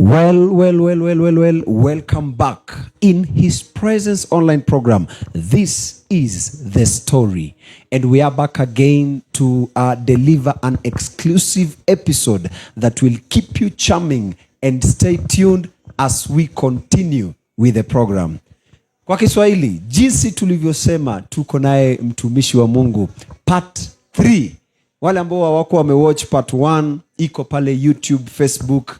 Well, well, well, well, well, well, welcome back in His Presence online program. This is the story. And we are back again to deliver an exclusive episode that will keep you charming and stay tuned as we continue with the program. Kwa Kiswahili, jinsi tulivyosema, tuko naye mtumishi wa Mungu part 3. Wale ambao hawako wamewatch part 1 iko pale YouTube, Facebook.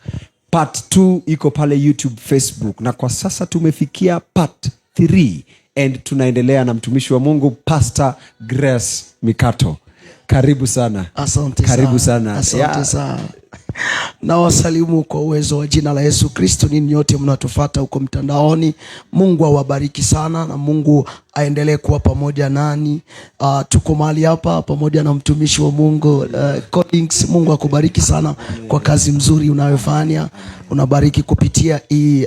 Part 2 iko pale YouTube, Facebook, na kwa sasa tumefikia part 3 and tunaendelea na mtumishi wa Mungu, Pastor Grace Mikato. Karibu sana. Asante. Karibu sana. Asante sana. Nawasalimu kwa uwezo wa jina la Yesu Kristo, ninyi nyote mnatufata huko mtandaoni. Mungu awabariki sana na Mungu aendelee kuwa pamoja nani. Tuko mahali hapa pamoja na mtumishi wa Mungu Collins. Mungu akubariki sana kwa kazi mzuri unayofanya. Unabariki kupitia hii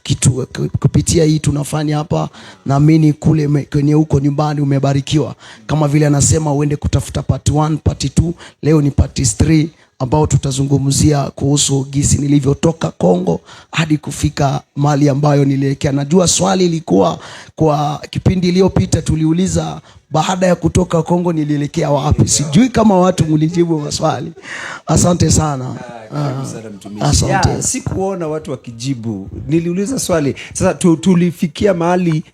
kitu, kupitia hii tunafanya hapa. Naamini kule kwenye huko nyumbani umebarikiwa, kama vile anasema uende kutafuta part 1, part 2. Leo ni part 3 ambao tutazungumzia kuhusu gisi nilivyotoka Kongo hadi kufika mahali ambayo nilielekea. Najua swali ilikuwa kwa kipindi iliyopita tuliuliza baada ya kutoka Kongo nilielekea wapi? Sijui kama watu mlijibu maswali. Asante sana. Karibu sana, mtumishi. Asante. Ya, sikuona watu wakijibu. Niliuliza swali. Sasa tulifikia mahali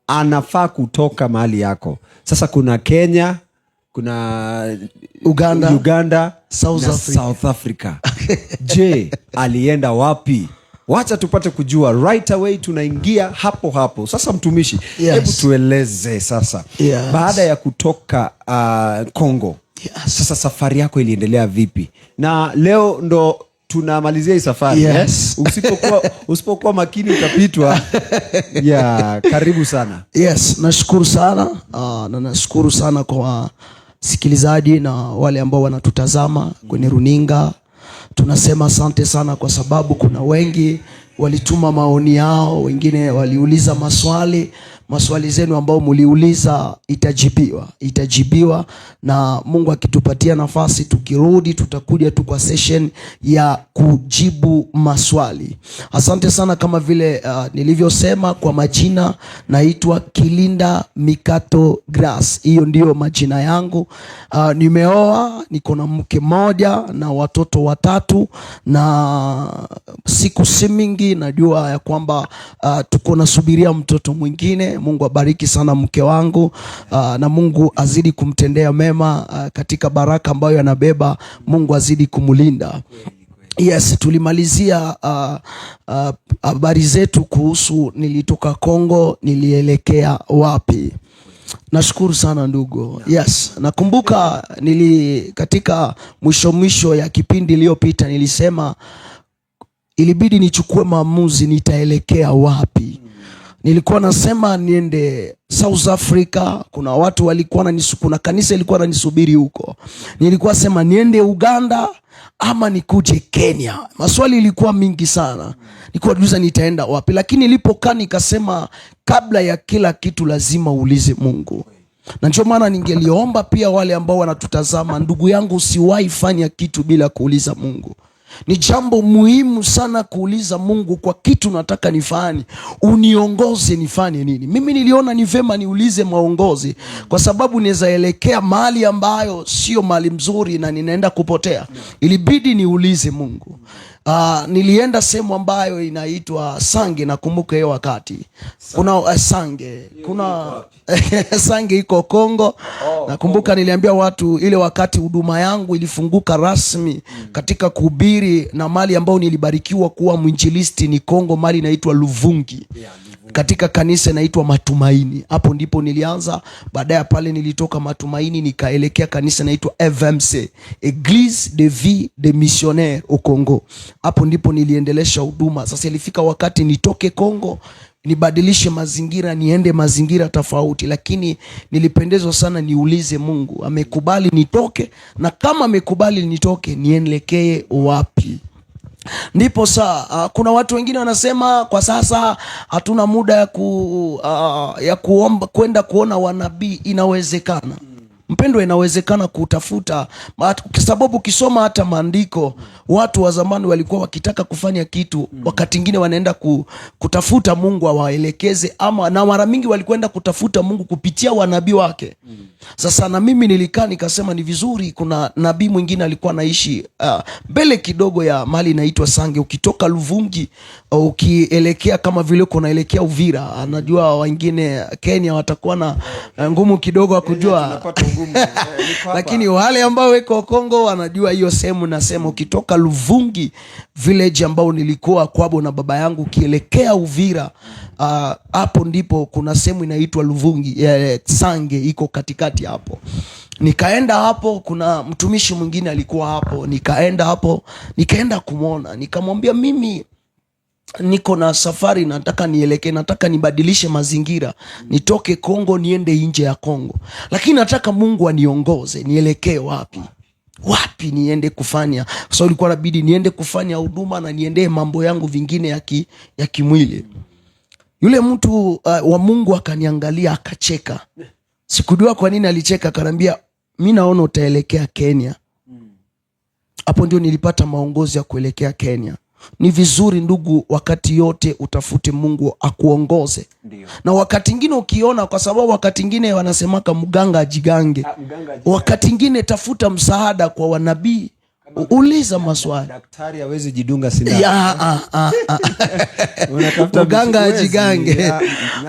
anafaa kutoka mahali yako. Sasa kuna Kenya, kuna Uganda, Uganda South na Africa. South Africa. Je, alienda wapi? Wacha tupate kujua right away, tunaingia hapo hapo. Sasa mtumishi, hebu tueleze sasa, baada ya kutoka Congo, sasa safari yako iliendelea vipi? Na leo ndo tunamalizia hii safari, Yes. eh? Usipokuwa makini utapitwa. Yeah, karibu sana. Yes, nashukuru sana na nashukuru sana kwa wasikilizaji na wale ambao wanatutazama kwenye runinga. Tunasema asante sana kwa sababu kuna wengi walituma maoni yao, wengine waliuliza maswali. Maswali zenu ambao mliuliza itajibiwa, itajibiwa na Mungu akitupatia nafasi, tukirudi tutakuja tu kwa session ya kujibu maswali. Asante sana. Kama vile nilivyosema kwa majina, naitwa Kilinda Mikato Grace, hiyo ndiyo majina yangu. Nimeoa, niko na mke mmoja na watoto watatu, na siku si mingi najua ya kwamba tuko nasubiria mtoto mwingine. Mungu abariki sana mke wangu na Mungu azidi kumtendea mema katika baraka ambayo anabeba. Mungu azidi kumlinda. Yes, tulimalizia habari zetu kuhusu nilitoka Kongo nilielekea wapi. Nashukuru sana ndugu. Yes, nakumbuka katika mwisho mwisho ya kipindi iliyopita nilisema ilibidi nichukue maamuzi nitaelekea wapi. Nilikuwa nasema niende South Africa, kuna watu walikuwa kuna kanisa ilikuwa nanisubiri huko. Nilikuwa sema niende Uganda ama nikuje Kenya. Maswali ilikuwa mingi sana, nilikuwa nauliza nitaenda wapi, lakini nilipokaa nikasema kabla ya kila kitu lazima uulize Mungu na ndio maana ningeliomba pia wale ambao wanatutazama, ndugu yangu, usiwahi fanya kitu bila kuuliza Mungu. Ni jambo muhimu sana kuuliza Mungu kwa kitu nataka nifanye, uniongoze nifanye nini. Mimi niliona ni vema niulize maongozi, kwa sababu naweza elekea mahali ambayo sio mahali mzuri na ninaenda kupotea. Ilibidi niulize Mungu. Nilienda sehemu ambayo inaitwa Sange, nakumbuka hiyo wakati kuna Sange, kuna Sange iko Kongo. Nakumbuka niliambia watu ile wakati huduma yangu ilifunguka rasmi katika kuhubiri na mali ambayo nilibarikiwa kuwa mwinjilisti ni Kongo, mali inaitwa Luvungi katika kanisa inaitwa Matumaini. Hapo ndipo nilianza. Baadaye pale nilitoka Matumaini nikaelekea kanisa inaitwa FMC, Eglise de Vie de Missionnaire au Congo. Hapo ndipo niliendelesha huduma. Sasa ilifika wakati nitoke Kongo nibadilishe mazingira, niende mazingira tofauti, lakini nilipendezwa sana niulize Mungu amekubali nitoke, na kama amekubali nitoke, nielekee wapi? Ndipo saa kuna watu wengine wanasema kwa sasa hatuna muda ya kuomba kwenda kuona wanabii. Inawezekana. Mpendwa, inawezekana kutafuta, kwa sababu ukisoma hata maandiko, watu wa zamani walikuwa wakitaka kufanya kitu, wakati ingine wanaenda kutafuta Mungu awaelekeze, ama na mara mingi walikwenda kutafuta Mungu kupitia wanabii wake. Sasa na mimi nilikaa nikasema ni vizuri. Kuna nabii mwingine alikuwa anaishi mbele kidogo ya mahali inaitwa Sange, ukitoka Luvungi ukielekea kama vile uko unaelekea Uvira. Anajua wengine Kenya watakuwa na ngumu kidogo wa kujua Tunapata ugumu. Niko hapa. Lakini wale ambao weko Kongo wanajua hiyo sehemu. Nasema ukitoka Luvungi village ambao nilikuwa kwabo na baba yangu, ukielekea Uvira, hapo ndipo kuna sehemu inaitwa Luvungi, Sange iko katikati hapo. Nikaenda hapo, kuna mtumishi mwingine alikuwa hapo, nikaenda hapo, nikaenda kumwona, nikamwambia mimi niko na safari, nataka nielekee, nataka nibadilishe mazingira, nitoke Kongo niende nje ya Kongo, lakini nataka Mungu aniongoze nielekee wapi wapi niende kufanya, kwa sababu ilikuwa inabidi niende kufanya huduma na niendee mambo yangu vingine ya kimwili. Yule mtu wa Mungu akaniangalia akacheka. Sikujua kwa nini alicheka. Akaniambia, mi naona utaelekea Kenya. Hapo ndio nilipata maongozi ya kuelekea Kenya. Ni vizuri ndugu, wakati yote utafute Mungu akuongoze. Na wakati ingine ukiona, kwa sababu wakati ingine wanasemaka mganga ajigange. Ah, mganga ajigange. Wakati ingine tafuta msaada kwa wanabii, uliza maswali. Daktari hawezi jidunga sindano. Ya, ah, ah, ah. Unatafuta Mganga huwezi. ajigange.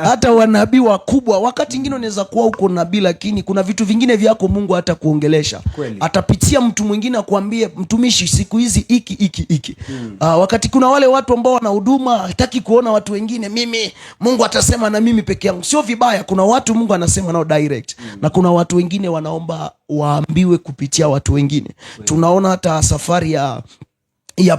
Hata wanabii wakubwa, wakati ingine unaweza kuwa uko nabii, lakini kuna vitu vingine vyako Mungu hata kuongelesha. Atapitia mtu mwingine akuambie, mtumishi, siku hizi iki iki iki. Wakati kuna wale watu ambao wana huduma, hataki kuona watu wengine, mimi Mungu atasema na mimi peke yangu. Sio vibaya, kuna watu Mungu anasema nao direct, na kuna watu wengine wanaomba waambiwe kupitia watu wengine. Tunaona hata safari ya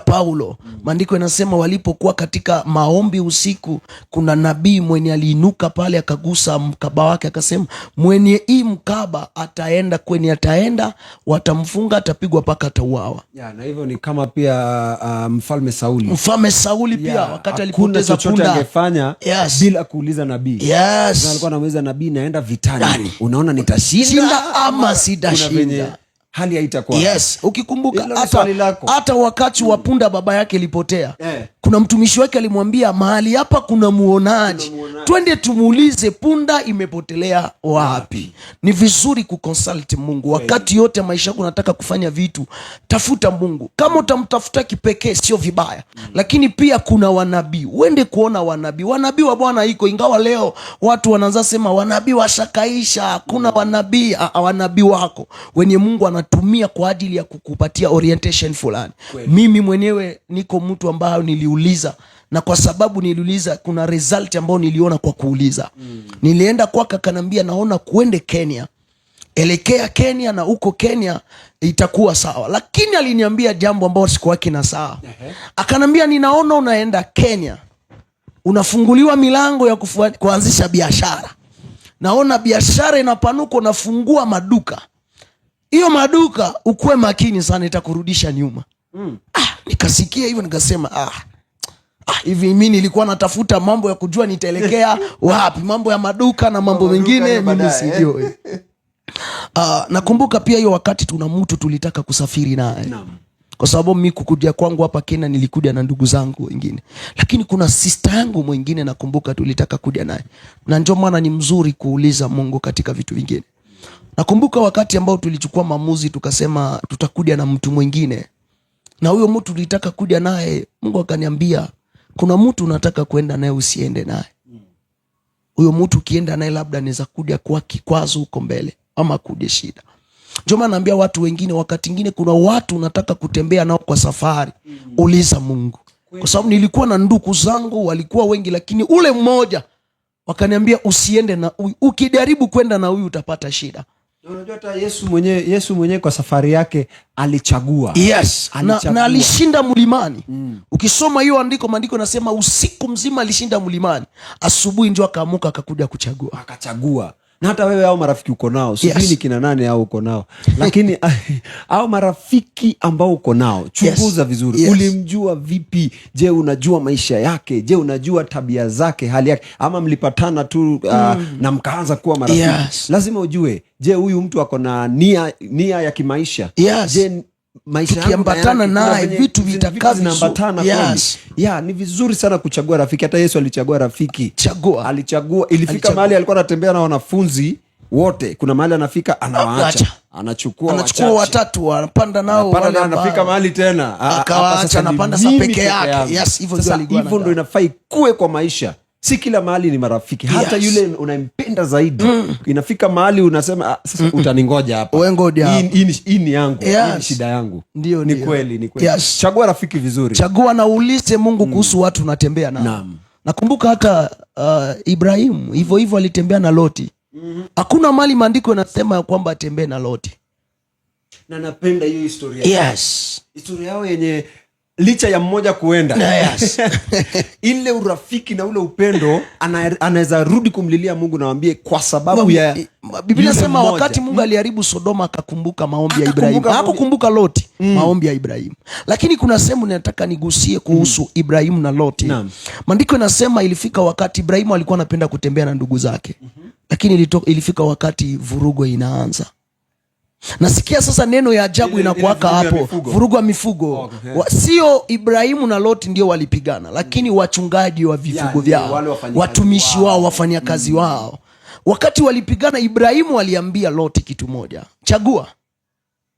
Paulo, maandiko yanasema walipokuwa katika maombi usiku, kuna nabii mwenye aliinuka pale akagusa mkaba wake akasema, mwenye hii mkaba ataenda kwenye ataenda, watamfunga, atapigwa mpaka atauawa. Ya, na hivyo ni kama pia mfalme Sauli. Mfalme Sauli pia Ya, wakati hakuna alipoteza chochote punda angefanya bila kuuliza nabii. Alikuwa anamuuliza nabii, naenda vitani, unaona nitashinda Shinda ama kuna sitashinda? venye hali haitakuwa. Yes, ukikumbuka Hilo ni hata, swali lako. hata wakati wa punda baba yake ilipotea, kuna mtumishi wake alimwambia mahali hapa kuna muonaji, Kuna muonaji. Twende tumuulize punda imepotelea wapi. Ni vizuri kuconsult Mungu wakati yote maisha yako. Unataka kufanya vitu, tafuta Mungu. Kama utamtafuta kipekee sio vibaya, lakini pia kuna wanabii, uende kuona wanabii. Wanabii wa Bwana iko, ingawa leo watu wanaanza sema wanabii washakaisha, hakuna wanabii. Wanabii wako wenye Mungu anatumia kwa ajili ya kukupatia orientation fulani. Mimi mwenyewe niko mtu ambayo niliuliza, na kwa sababu niliuliza kuna result ambayo niliona kwa kuuliza. Nilienda kwake akanambia naona kuende Kenya, elekea Kenya na huko Kenya itakuwa sawa, lakini aliniambia jambo ambalo sikuwaki na sawa. Akanambia ninaona unaenda Kenya, unafunguliwa milango ya kuanzisha biashara, naona biashara inapanuka, unafungua maduka. Hiyo maduka ukuwe makini sana, itakurudisha nyuma. Ah, nikasikia hivyo nikasema hivi mi nilikuwa natafuta mambo ya kujua nitaelekea wapi, mambo ya maduka na mambo Maduka mengine hiyo mimi baadaye, eh. sijui. Nakumbuka pia hiyo wakati tuna mtu tulitaka kusafiri naye, kwa sababu mi kukuja kwangu hapa Kenya nilikuja na ndugu zangu wengine, lakini kuna sister yangu mwingine nakumbuka tulitaka kuja naye, na ndio maana ni mzuri kuuliza Mungu katika vitu vingine. Nakumbuka wakati ambao tulichukua maamuzi tukasema tutakuja na mtu mwingine, na huyo mtu tulitaka kuja naye, Mungu akaniambia kuna mtu unataka kwenda naye, usiende naye. Huyo mtu ukienda naye labda anaweza kuja kuwa kikwazo huko mbele ama kuja shida. Ndio maana naambia watu wengine, wakati ingine kuna watu unataka kutembea nao kwa safari, uliza Mungu, kwa sababu nilikuwa na ndugu zangu walikuwa wengi, lakini ule mmoja wakaniambia usiende na huyu, ukijaribu kwenda na huyu utapata shida. Na unajua hata Yesu mwenyewe kwa safari yake alichagua. Yes, Alichagua. na alishinda mlimani. Ukisoma hiyo andiko, maandiko nasema usiku mzima alishinda mlimani, asubuhi ndio akaamuka akakuja kuchagua. Akachagua. Na hata wewe au marafiki uko nao, sijui ni kina nane au uko nao, lakini au marafiki ambao uko nao, chunguza vizuri. Ulimjua vipi? Je, unajua maisha yake? Je, unajua tabia zake, hali yake, ama mlipatana tu na mkaanza kuwa marafiki? Lazima ujue, je, huyu mtu ako na nia ya kimaisha? Je, maisha yangu na Tukiambatana yake, kuna naye, venye vitu vitakaa zinaambatana vizuri. kweli? Yeah, ni vizuri sana kuchagua rafiki. Hata Yesu alichagua rafiki. Chagua. Alichagua. Ilifika Alichagua. Mahali alikuwa anatembea na wanafunzi wote, kuna mahali anafika anawaacha, Acha. anachukua Anachukua wachache. watatu, wanapanda nao Anapanda wale na anafika mahali tena, Akawaacha, hapa sasa ni anapanda sasa mimi peke yake. yangu. Yes, hivyo ndio Sasa alikuwa hivyo ndo anakaa. inafaa ikue kwa maisha. Si kila mahali ni marafiki. Hata yule unayempenda zaidi, inafika mahali unasema, "Ah, sasa utaningoja hapa. Wewe ngoja hapa." Hii ni yangu. Hii ni shida yangu." Ni kweli, ni kweli. Chagua rafiki vizuri. Chagua na uulize Mungu kuhusu watu unatembea nao. Nakumbuka hata Ibrahimu hivyo hivyo alitembea na Loti. Hakuna mahali maandiko yanasema ya kwamba atembee na Loti. Na napenda hiyo historia. Historia yao yenye licha ya mmoja kuenda, ile urafiki na ule upendo, anaweza rudi kumlilia Mungu na wambie kwa sababu ya Biblia yule inasema mmoja. wakati Mungu aliharibu Sodoma akakumbuka maombi ya Akakumbuka Ibrahimu. maombi. Hakukumbuka Loti, maombi ya Ibrahimu. Lakini kuna sehemu nataka nigusie kuhusu Ibrahimu na Loti. Maandiko inasema ilifika wakati Ibrahimu alikuwa anapenda kutembea na ndugu zake. Lakini ilifika wakati vurugo inaanza. Nasikia sasa neno ya ajabu inakuwaka Ile vurugu ya hapo. mifugo. Vurugu ya mifugo. Sio Ibrahimu na Loti ndio walipigana, lakini wachungaji wa vifugo vyao, Wale wafanyakazi watumishi wao. wao, wafanyakazi wao. Wakati walipigana, Ibrahimu aliambia Loti kitu moja: chagua,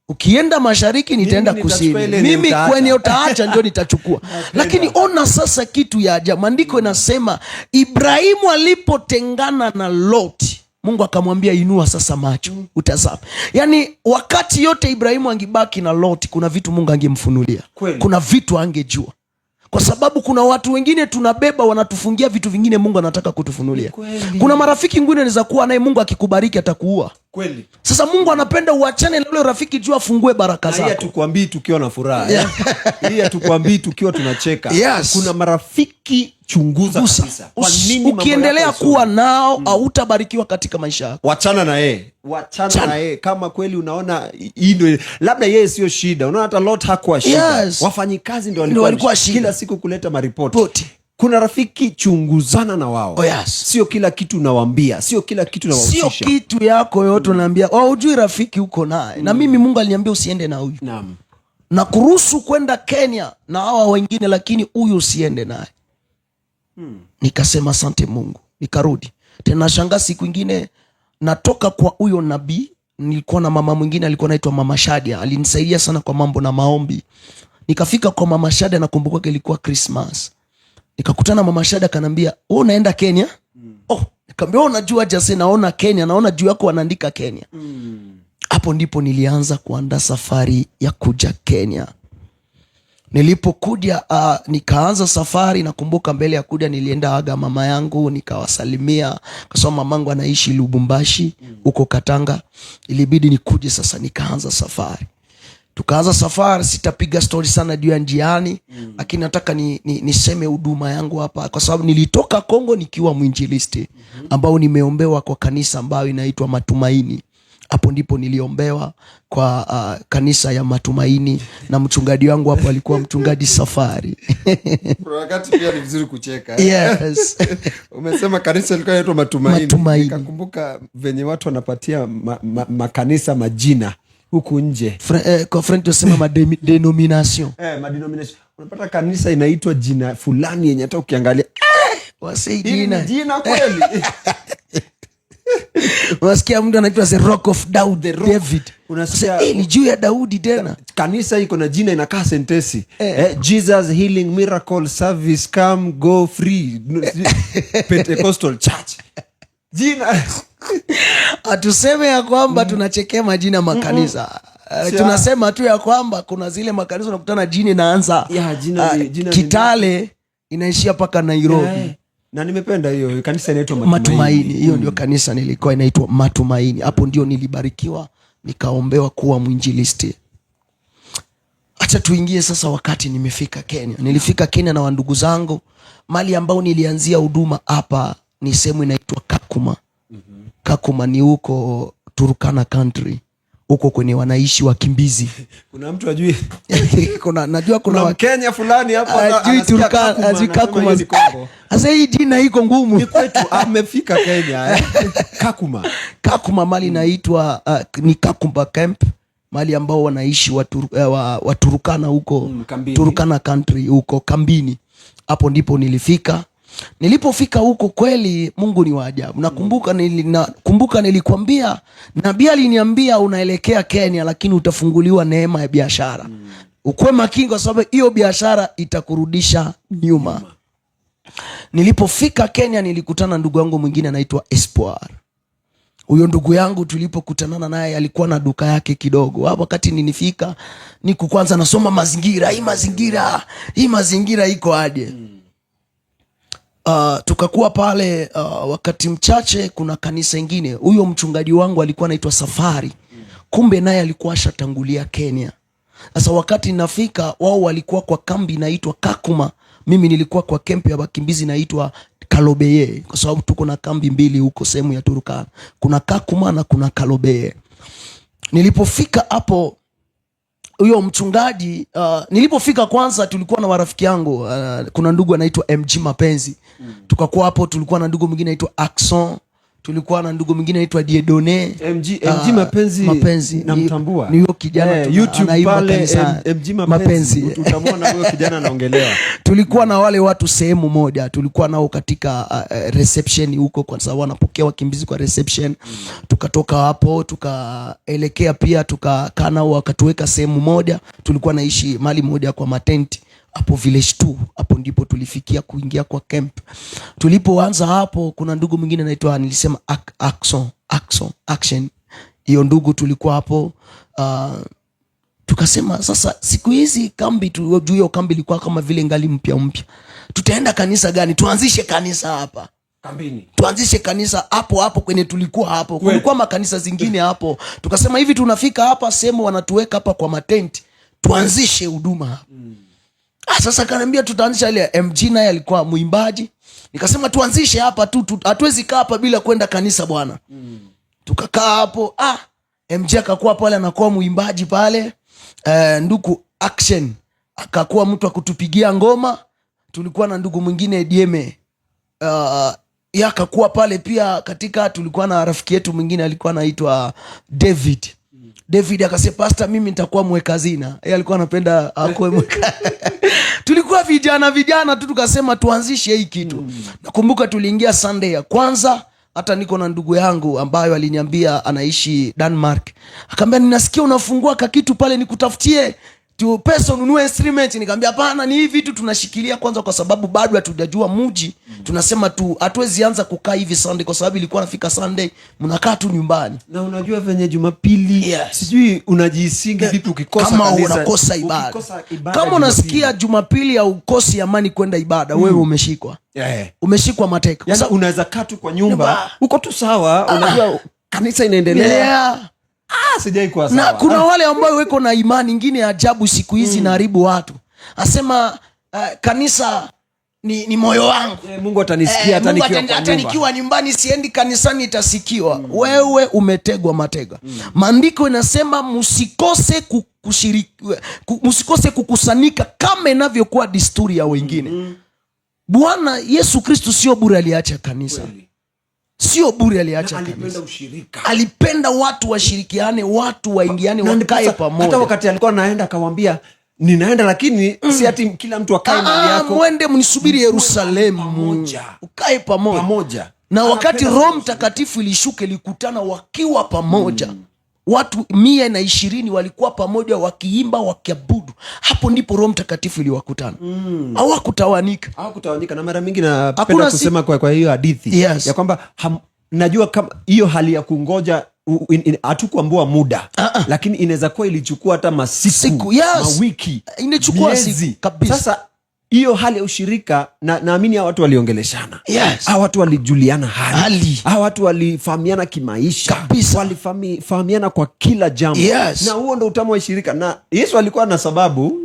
ukienda mashariki nitaenda Mimi nitachukua kusini, ile yenye mimi utaacha. kwenye utaacha ndio nitachukua. Lakini ona sasa kitu ya ajabu, maandiko inasema Ibrahimu alipotengana na Loti, Mungu akamwambia, "Inua sasa macho utazame." Yaani wakati yote Ibrahimu angebaki na Loti, kuna vitu Mungu angemfunulia, kuna vitu angejua, kwa sababu kuna watu wengine tunabeba wanatufungia vitu vingine Mungu anataka kutufunulia. Kuna marafiki wengine anaweza kuwa naye, Mungu akikubariki atakuua. Sasa Mungu anapenda uachane na ule rafiki juu afungue baraka Na hii zako. hatukwambii tukiwa na furaha, eh? Hii hatukwambii tukiwa tunacheka. Kuna marafiki chunguza Gusa. kabisa. Kwa nini mambo Ukiendelea yako kuwa nao hautabarikiwa katika maisha yako. Wachana na yeye, wachana Chana. na yeye. Kama kweli unaona hii ndio, labda yeye sio shida. Unaona hata Lot hakuwa shida, wafanyikazi ndio Ndio walikuwa shida. kila siku kuleta maripoti. Ripoti. Kuna rafiki chunguzana na wao. Oh, yes. Sio kila kitu unawambia, sio kila kitu Sio unawahusisha. kitu yako yote unaambia. Oh, hujui rafiki uko naye. Na mimi Mungu aliniambia usiende na huyu, na kuruhusu kwenda Kenya na hawa wengine, lakini huyu usiende naye. Nikasema asante Mungu, nikarudi tena. Nashangaa siku ingine natoka kwa huyo nabii, nilikuwa na mama mwingine alikuwa anaitwa Mama Shadia, alinisaidia sana kwa mambo na maombi. Nikafika kwa Mama Shadia, nakumbuka ilikuwa Christmas. Nikakutana Mama Shadia, akanambia, "Wewe unaenda Kenya?" Oh, nikamwambia, "Wewe unajua jase naona Kenya, naona juu yako wanaandika Kenya." Hapo ndipo nilianza kuandaa safari ya kuja Kenya. Nilipokuja nikaanza safari. Nakumbuka mbele ya kuja nilienda aga mama yangu, nikawasalimia kwa sababu mamangu anaishi Lubumbashi huko Katanga. Ilibidi nikuje sasa, nikaanza safari. Tukaanza safari, sitapiga stori sana juu ya njiani, lakini nataka niseme huduma yangu hapa, kwa sababu nilitoka Kongo nikiwa mwinjilisti ambao nimeombewa kwa kanisa ambayo inaitwa Matumaini. Hapo ndipo niliombewa kwa kanisa ya Matumaini, na mchungaji wangu hapo alikuwa Mchungaji Safari. Kuna wakati pia ni vizuri kucheka, eh? Yes. Umesema kanisa ilikuwa inaitwa Matumaini. Matumaini. Nikakumbuka venye watu wanapatia makanisa majina huku nje. Kwa French tunasema madenomination. Eh, madenomination. Unapata kanisa inaitwa jina fulani yenye hata ukiangalia, Wasei hili ni jina. Jina kweli? Unasikia mtu anaitwa The Rock of Daud, David. Unasikia- Sasa, ni juu ya Daudi tena. Kanisa iko na jina inakaa sentesi, eh, Jesus Healing Miracle Service, come go free Pentecostal Church, jina. Hatuseme ya kwamba tunachekea majina makanisa. Tunasema tu ya kwamba kuna zile makanisa unakutana jina inaanza Ya, jina jina Kitale inaishia mpaka Nairobi. Eh, na nimependa hiyo kanisa inaitwa Matumaini. Matumaini. Hiyo ndio kanisa nilikuwa inaitwa Matumaini. Hapo ndio nilibarikiwa, nikaombewa kuwa mwinjilisti. Acha tuingie sasa wakati nimefika Kenya. Nilifika Kenya na wandugu zangu. Mahali ambao nilianzia huduma hapa ni sehemu inaitwa Kakuma. Kakuma ni huko Turkana country, huko kwenye wanaishi wakimbizi. Kuna mtu ajui? Kuna, najua kuna Kuna Mkenya fulani hapo ajui anasikia Turkana, Kakuma, ajui anasema Kakuma. hiyo ni Kongo. Sasa hii jina iko ngumu. Ni kwetu, amefika Kenya, eh? Kakuma. Kakuma mali inaitwa ni Kakuma camp, mali ambao wanaishi Waturukana huko. Kambini. Turkana country huko kambini. Hapo ndipo nilifika. Nilipofika huko, kweli Mungu ni wa ajabu. Nakumbuka nakumbuka nilikwambia nabii aliniambia unaelekea Kenya, lakini utafunguliwa neema ya biashara. Ukuwe makini kwa sababu hiyo biashara itakurudisha nyuma. Nilipofika Kenya nilikutana ndugu yangu mwingine anaitwa Espoir. Huyo ndugu yangu tulipokutanana naye alikuwa na duka yake kidogo. Hapo wakati nilifika niku kwanza nasoma mazingira, hii mazingira iko aje? Tukakuwa pale wakati mchache, kuna kanisa ingine. Huyo mchungaji wangu alikuwa anaitwa Safari, kumbe naye alikuwa ashatangulia Kenya. Sasa wakati nafika, wao walikuwa kwa kambi inaitwa Kakuma, mimi nilikuwa kwa camp ya wakimbizi inaitwa Kalobeye, kwa sababu tuko na kambi mbili huko sehemu ya Turkana, kuna Kakuma na kuna Kalobeye. Nilipofika hapo huyo mchungaji nilipofika kwanza tulikuwa na warafiki yangu, kuna ndugu anaitwa MG Mapenzi. Tukakuwa hapo, tulikuwa na ndugu mwingine anaitwa Axon, tulikuwa na ndugu mwingine anaitwa Diedone. MG Mapenzi, Mapenzi namtambua. Ni huyo kijana YouTube anaimba pale kanisa. MG Mapenzi, Mapenzi. Utamwona huyo kijana anaongelewa. Tulikuwa na wale watu sehemu moja, tulikuwa nao katika reception huko, kwa sababu wanapokea wakimbizi kwa reception. Tukatoka hapo tukaelekea pia tukakaa nao, wakatuweka sehemu moja. Tulikuwa naishi mali moja kwa matenti hapo village 2. Hapo ndipo tulifikia kuingia kwa camp. Tulipoanza hapo, kuna ndugu mwingine anaitwa, nilisema Axon, Axon, Action. Hiyo ndugu tulikuwa hapo, tukasema sasa siku hizi kambi juu hiyo kambi ilikuwa kama vile ngali mpya mpya, tutaenda kanisa gani? Tuanzishe kanisa hapa kambini. Tuanzishe kanisa hapo hapo kwenye tulikuwa hapo. Kulikuwa makanisa zingine hapo. Tukasema hivi, tunafika hapa sehemu wanatuweka hapa kwa matenti, tuanzishe huduma hapa. Ah, sasa kaniambia tutaanzisha ile. MG naye alikuwa mwimbaji. Nikasema tuanzishe hapa tu, hatuwezi kaa hapa bila kwenda kanisa, bwana. Tukakaa hapo. Ah, MG akakuwa pale anakuwa mwimbaji pale. Ndugu Action akakuwa mtu akutupigia ngoma. Tulikuwa na ndugu mwingine Dieme, ya akakuwa pale pia katika. Tulikuwa na rafiki yetu mwingine alikuwa anaitwa David. David akasema, "Pastor, mimi nitakuwa mweka hazina." Yeye alikuwa anapenda akuwe mweka. Tulikuwa vijana vijana tu, tukasema tuanzishe hii kitu. Nakumbuka tuliingia Sunday ya kwanza. Hata niko na ndugu yangu ambayo aliniambia anaishi Denmark, akaambia, "Ninasikia unafungua kakitu pale, nikutafutie tu pesa ununue instrument." Nikamwambia, "Hapana, ni hivi vitu tunashikilia kwanza kwa sababu bado hatujajua mji." Tunasema tu hatuwezi anza kukaa hivi Sunday, kwa sababu ilikuwa nafika Sunday mnakaa tu nyumbani. Na unajua venye Jumapili, sijui unajihisingi vipi ukikosa Kama kanisa, unakosa ibada, ukikosa ibada kama unasikia Jumapili. Jumapili haukosi amani kwenda ibada, wewe umeshikwa, umeshikwa mateka. Kwa Yaani unaweza kaa tu kwa nyumba, uko tu sawa, unajua kanisa inaendelea. Ah, sijai kuwa Na sawa. kuna wale ambao weko na imani ingine ya ajabu siku hizi inaharibu watu, asema kanisa ni moyo wangu. Mungu atanisikia hata Mungu nikiwa kwa hata nyumba. nikiwa nyumbani, siendi kanisani, itasikiwa. Wewe umetegwa matega. Maandiko inasema msikose msikose kukusanyika kama inavyokuwa desturi ya wengine. Bwana Yesu Kristu sio bure aliacha kanisa. Sio bure aliacha Alipenda kanisa. ushirika. Alipenda watu washirikiane, watu waingiane, Na wakae ndiposa pamoja. Hata wakati alikuwa anaenda akawambia, "Ninaenda, lakini si ati kila mtu akae mahali Ah, yako." mwende mnisubiri Yerusalemu. Pamoja. Ukae pamoja. Pamoja. Na wakati Anapenda Roho Mtakatifu ilishuka, ilikutana wakiwa pamoja. Watu 120 walikuwa pamoja wakiimba, wakiabudu. Hapo ndipo Roho Mtakatifu iliwakutana. Hawakutawanika. Hawakutawanyika. Na mara mingi napenda Hakuna kusema kwa hiyo hadithi ya kwamba najua kama hiyo hali ya kungoja hatukuambua muda, lakini inaweza kuwa ilichukua hata masiku, Siku, yes. mawiki, Inachukua miezi. siku, kabisa. Sasa Hiyo hali ya ushirika, na naamini hawa watu waliongeleshana. Hawa watu walijuliana hali. Hali. Hawa watu walifahamiana kimaisha. Kabisa. Walifahamiana kwa kila jambo. Na huo ndo utamu wa ushirika, na Yesu alikuwa na sababu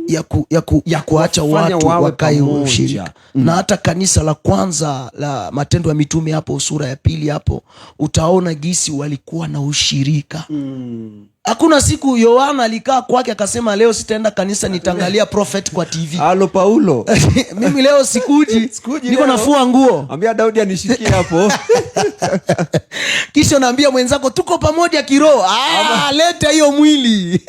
ya kuacha kuwafanya watu wawe wakae pamoja. Ushirika. Na hata kanisa la kwanza la Matendo ya Mitume hapo sura ya pili hapo utaona gisi walikuwa na ushirika. Hakuna siku Yohana alikaa kwake akasema, "Leo sitaenda kanisa, nitaangalia prophet kwa TV." Alo Paulo. "Mimi leo sikuji." Sikuji "Niko leo. Nafua nguo." Ambia Daudi anishikie hapo. Kisha unaambia mwenzako, "Tuko pamoja kiroho." Ah, leta hiyo mwili.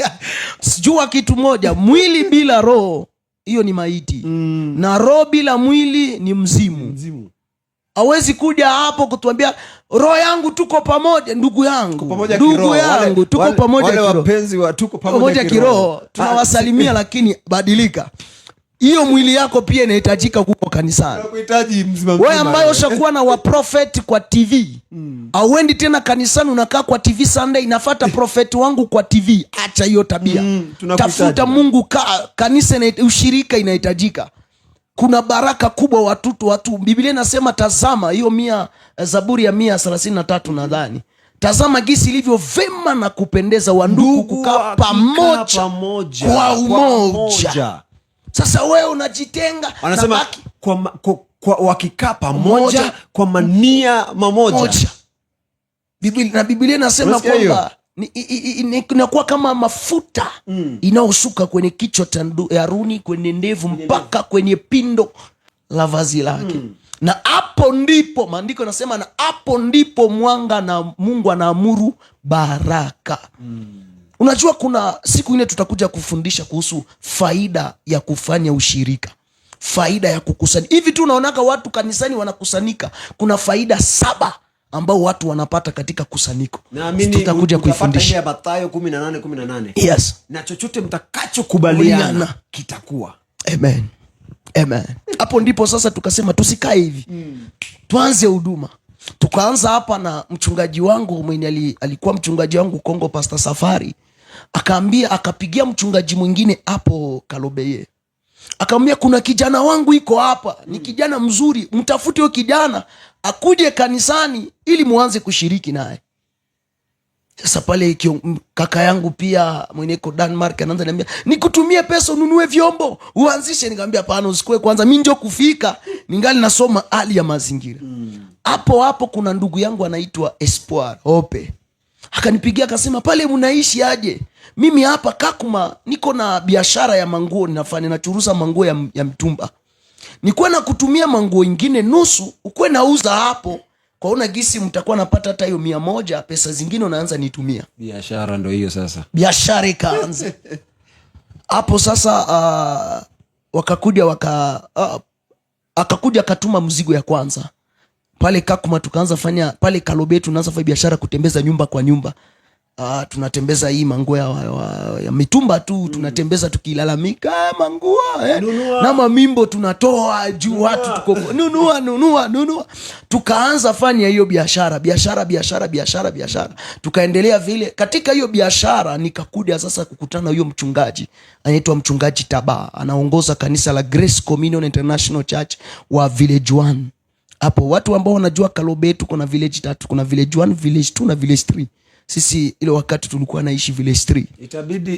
Sijua kitu moja, mwili bila roho hiyo ni maiti, na roho bila mwili ni mzimu. Mzimu. Hawezi kuja hapo kutuambia, "Roho yangu, tuko pamoja, ndugu yangu." Pamoja "Ndugu kiroho. yangu, tuko pamoja Wale kiroho." wapenzi wa tuko pamoja Pamoja kiroho tunawasalimia, lakini badilika, hiyo mwili yako pia inahitajika huko kanisani. Tunakuhitaji mzima Wewe mzima. ambaye ushakuwa na waprofeti kwa TV, auendi tena kanisani, unakaa kwa TV Sunday, "Inafata prophet wangu kwa TV." Acha hiyo tabia. Tunakuhitaji. Tafuta Mungu kanisa ushirika inahitajika. Kuna baraka kubwa. Watoto watu, Biblia inasema, tazama hiyo mia, Zaburi ya 133 nadhani, "Tazama gisi ilivyo vema na kupendeza wandugu Ndugu kukaa wakikaa pamoja pamoja kwa umoja." umoja. Sasa wewe unajitenga, Wanasema nabaki kwa wakikaa pamoja Moja. Kwa mania mamoja. Moja. Na Biblia inasema Unasikia hiyo? kwamba inakuwa kama mafuta inayoshuka kwenye kichwa cha Haruni, kwenye ndevu, mpaka kwenye pindo la vazi lake. Na hapo ndipo maandiko yanasema, na hapo ndipo mwanga na Mungu anaamuru baraka. Unajua kuna siku ingine tutakuja kufundisha kuhusu faida ya kufanya ushirika, faida ya kukusanyika. Hivi tu unaonaga watu kanisani wanakusanyika, kuna faida saba ambao watu wanapata katika kusanyiko. Naamini Tutakuja utapata ile kuifundisha. ya Mathayo 18:18. Na chochote mtakachokubaliana Kubaliana. kitakuwa. Amen. Amen. Hapo ndipo sasa tukasema tusikae hivi, tuanze huduma. Tukaanza hapa na mchungaji wangu mwenye alikuwa mchungaji wangu Kongo, Pastor Safari, akaambia, akapigia mchungaji mwingine hapo Kalobeye, akamwambia, "Kuna kijana wangu iko hapa, ni kijana mzuri, mtafute huyo kijana akuje kanisani ili muanze kushiriki naye." Sasa pale kaka yangu pia mwenye iko Denmark anaanza niambia, "Nikutumie pesa ununue vyombo uanzishe." Nikamwambia, "Hapana, usikue kwanza, mi njo kufika, ningali nasoma hali ya mazingira." Hapo hapo kuna ndugu yangu anaitwa Espoir Hope akanipigia akasema, "Pale mnaishi aje? Mimi hapa Kakuma niko na biashara ya manguo ninafanya, nachuruza manguo ya mtumba. Nikuwe na kutumia manguo ingine nusu, ukuwe nauza hapo kwaona gisi mtakuwa napata hata hiyo 100, pesa zingine unaanza nitumia." Biashara ndo hiyo sasa. Biashara ikaanza hapo sasa. Wakakuja akakuja akatuma mzigo ya kwanza pale Kakuma, tukaanza fanya pale Kalobe, tunaanza fanya biashara kutembeza nyumba kwa nyumba. Tunatembeza hii manguo ya mitumba tu, tunatembeza tukilalamika, "Ah, manguo eh." Nunua. Na mamimbo tunatoa juu watu tuko, "Nunua, nunua, nunua." Tukaanza fanya hiyo biashara, biashara, biashara, biashara, biashara, tukaendelea vile. Katika hiyo biashara nikakuja sasa kukutana na huyo mchungaji anaitwa Mchungaji Taba, anaongoza kanisa la Grace Communion International Church wa Village One hapo. Watu ambao wanajua Kalobe, tuko na village tatu, kuna Village 1, Village 2 na Village 3. Sisi ile wakati tulikuwa naishi Village 3.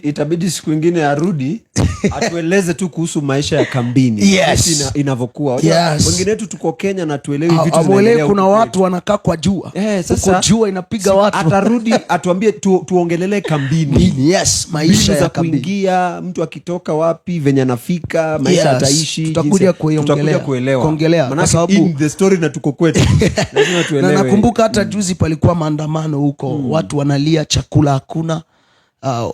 Itabidi siku ingine arudi atueleze tu kuhusu maisha ya kambini, jinsi inavyokuwa. Unajua, wengine wetu tuko Kenya na tuelewi vitu Amwelewi zinaendelea kuna huku watu wanakaa kwa jua. Sasa, Huko jua inapiga watu. Atarudi atuambie tuongelelee kambini. Mbini, yes, maisha Mbinu ya za kambini. kuingia, mtu akitoka wapi, venye anafika, maisha ataishi, Tutakuja kuiongelea. tutakuja kuelewa. Kuongelea, kwa Manake sababu in the story na tuko kwetu, lazima na tuelewe. Nakumbuka hata juzi palikuwa maandamano huko, watu wanalia chakula hakuna.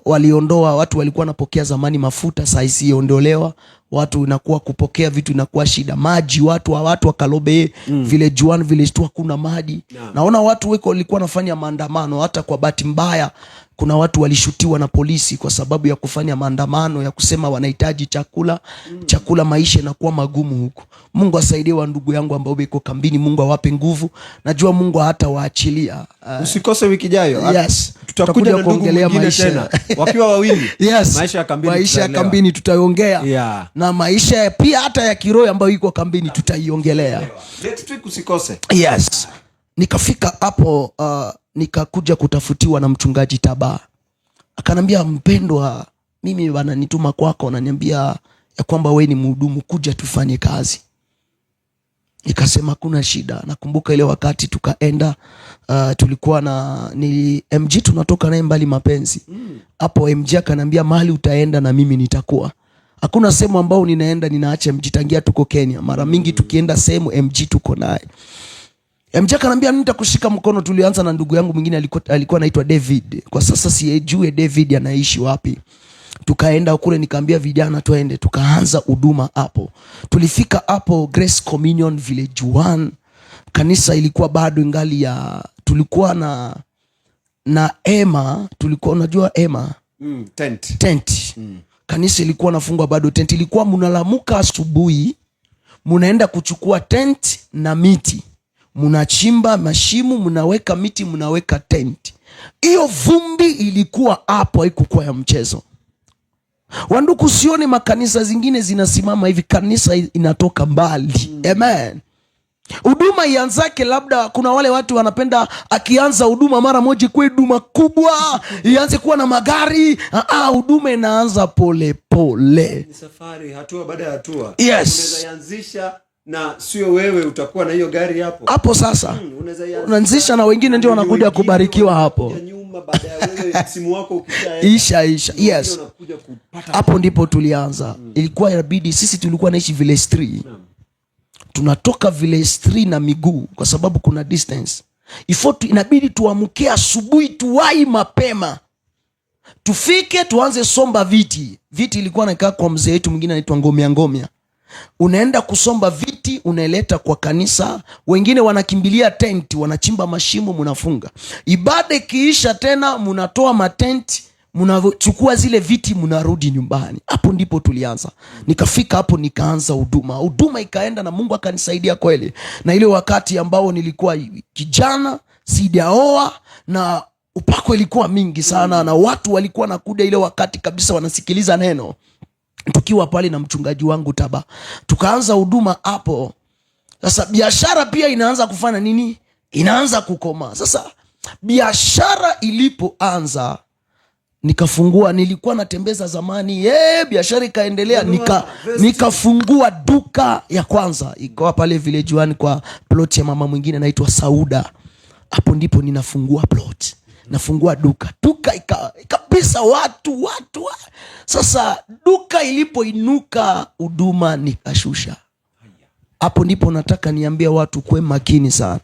Waliondoa, watu walikuwa wanapokea zamani mafuta, saa hizi iondolewa, watu inakuwa kupokea vitu inakuwa shida. Maji, watu wa Kalobe, Village 1, Village 2 hakuna maji. Naona watu weko walikuwa wanafanya maandamano. Hata kwa bahati mbaya Kuna watu walishutiwa na polisi kwa sababu ya kufanya maandamano ya kusema wanahitaji chakula. Chakula, maisha inakuwa magumu huku. Mungu asaidie wa ndugu yangu ambao wiko kambini, Mungu awape nguvu. Najua Mungu hatawaachilia. Usikose wiki ijayo. Yes. Tutakuja na ndugu kuongelea mwingine maisha. tena wakiwa wawili. Yes. Maisha ya kambini Maisha ya tutaelewa. kambini tutaiongea. Na maisha pia hata ya kiroho ambayo iko kambini tutaiongelea. Next week usikose. Yes. Nikafika hapo, nikakuja kutafutiwa na mchungaji Taba. Akanambia, mpendwa, mimi wananituma kwako, wananiambia ya kwamba we ni mhudumu, kuja tufanye kazi. Nikasema hakuna shida. Nakumbuka ile wakati tukaenda, tulikuwa na ni MG tunatoka naye mbali mapenzi. Hapo MG akanambia mahali utaenda na mimi nitakuwa. Hakuna sehemu ambao ninaenda ninaacha MG tangia tuko Kenya. Mara mingi tukienda sehemu MG tuko naye. MG akanambia nitakushika mkono. Tulianza na ndugu yangu mwingine alikuwa anaitwa David. Kwa sasa sijui David anaishi wapi. Tukaenda kule, nikaambia vijana twende, tukaanza huduma hapo. Tulifika hapo Grace Communion Village 1. Kanisa ilikuwa bado ingali ya, tulikuwa na hema, tulikuwa unajua hema? Tent. Tent. Kanisa ilikuwa nafungwa bado tent. Ilikuwa mnalamuka asubuhi, munaenda kuchukua tent na miti, munachimba mashimo, munaweka miti, munaweka tent. Hiyo vumbi ilikuwa hapo, haikukuwa ya mchezo. Wandugu, sione makanisa zingine zinasimama hivi, kanisa inatoka mbali. Amen. Huduma ianzake, labda kuna wale watu wanapenda akianza huduma mara moja ikuwe huduma kubwa, ianze kuwa na magari. Huduma inaanza pole pole. Ni safari, hatua baada ya hatua. Yes. Unaweza ianzisha na sio wewe utakuwa na hiyo gari hapo. Hapo sasa. Unaweza ianzisha Unaanzisha na wengine ndio wanakuja wengine kubarikiwa hapo. wanakuja nyuma baada ya wewe simu wako ukishaenda. Isha, isha. Wengine Yes. wanakuja kupata. Hapo ndipo tulianza. Ilikuwa inabidi sisi tulikuwa naishi Village 3. Tunatoka Village 3 na miguu kwa sababu kuna distance. Ifo inabidi tuamke asubuhi, tuwai mapema. Tufike tuanze somba viti. Viti ilikuwa nakaa kwa mzee wetu mwingine anaitwa Ngomia Ngomia. Unaenda kusomba viti, unaileta kwa kanisa. Wengine wanakimbilia tent, wanachimba mashimo, mnafunga. Ibada ikiisha tena mnatoa matent, mnachukua zile viti, mnarudi nyumbani. Hapo ndipo tulianza. Nikafika hapo nikaanza huduma. Huduma ikaenda na Mungu akanisaidia kweli. Na ile wakati ambao nilikuwa kijana, sijaoa, na upako ilikuwa mingi sana, na watu walikuwa nakuja ile wakati kabisa wanasikiliza neno. Tukiwa pale na mchungaji wangu Taba, tukaanza huduma hapo. Sasa biashara pia inaanza kufanya nini? Inaanza kukoma. Sasa biashara ilipoanza nikafungua, nilikuwa natembeza zamani, biashara ikaendelea, nikafungua duka ya kwanza ikawa pale Village 1 kwa plot ya mama mwingine anaitwa Sauda. Hapo ndipo ninafungua plot, nafungua duka. Duka kabisa watu, watu, watu. Sasa duka ilipoinuka huduma nikashusha. Hapo ndipo nataka niambie watu kuwe makini sana.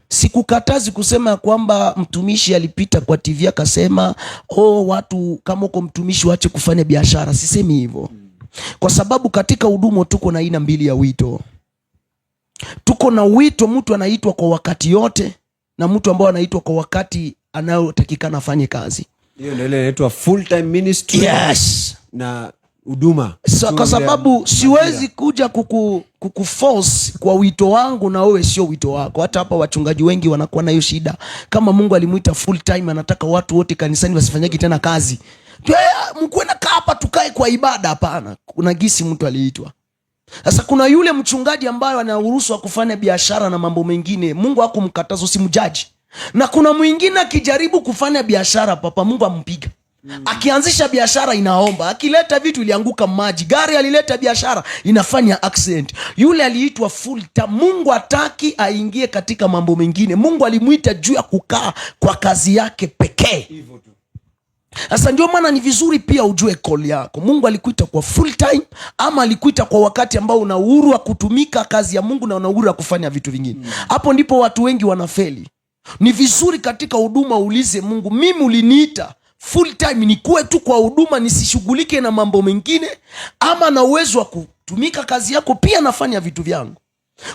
Sikukatazi kusema kwamba mtumishi alipita kwa TV akasema, oh, watu kama uko mtumishi waache kufanya biashara. Sisemi hivyo. Kwa sababu katika huduma tuko na aina mbili ya wito. Tuko na wito mtu anaitwa kwa wakati yote na mtu ambaye anaitwa kwa wakati anayotakikana afanye kazi. Hiyo ndio ile inaitwa full time ministry. Yes. Na huduma. So, kwa Tu sababu ile siwezi majira. kuja kukuforce kwa wito wangu na wewe sio wito wako. Hata hapa wachungaji wengi wanakuwa na hiyo shida. Kama Mungu alimuita full time, anataka watu wote kanisani wasifanyaki tena kazi. Mkuwe na kaa hapa tukae kwa ibada. Hapana, kuna gisi mtu aliitwa. Sasa kuna yule mchungaji ambaye ana uruhusu wa kufanya biashara na mambo mengine, Mungu hakumkataza, usimjaji. Na kuna mwingine akijaribu kufanya biashara, papa Mungu ampiga. Akianzisha biashara inaomba, akileta vitu ilianguka maji, gari alileta biashara inafanya accident. Yule aliitwa full time. Mungu hataki aingie katika mambo mengine. Mungu alimuita juu ya kukaa kwa kazi yake pekee. Hivyo tu. Sasa ndio maana ni vizuri pia ujue call yako. Mungu alikuita kwa full time ama alikuita kwa wakati ambao una uhuru wa kutumika kazi ya Mungu na una uhuru wa kufanya vitu vingine. Hapo ndipo watu wengi wanafeli. Ni vizuri katika huduma uulize Mungu, mimi uliniita full time nikuwe tu kwa huduma nisishughulike na mambo mengine, ama na uwezo wa kutumika kazi yako pia nafanya vitu vyangu.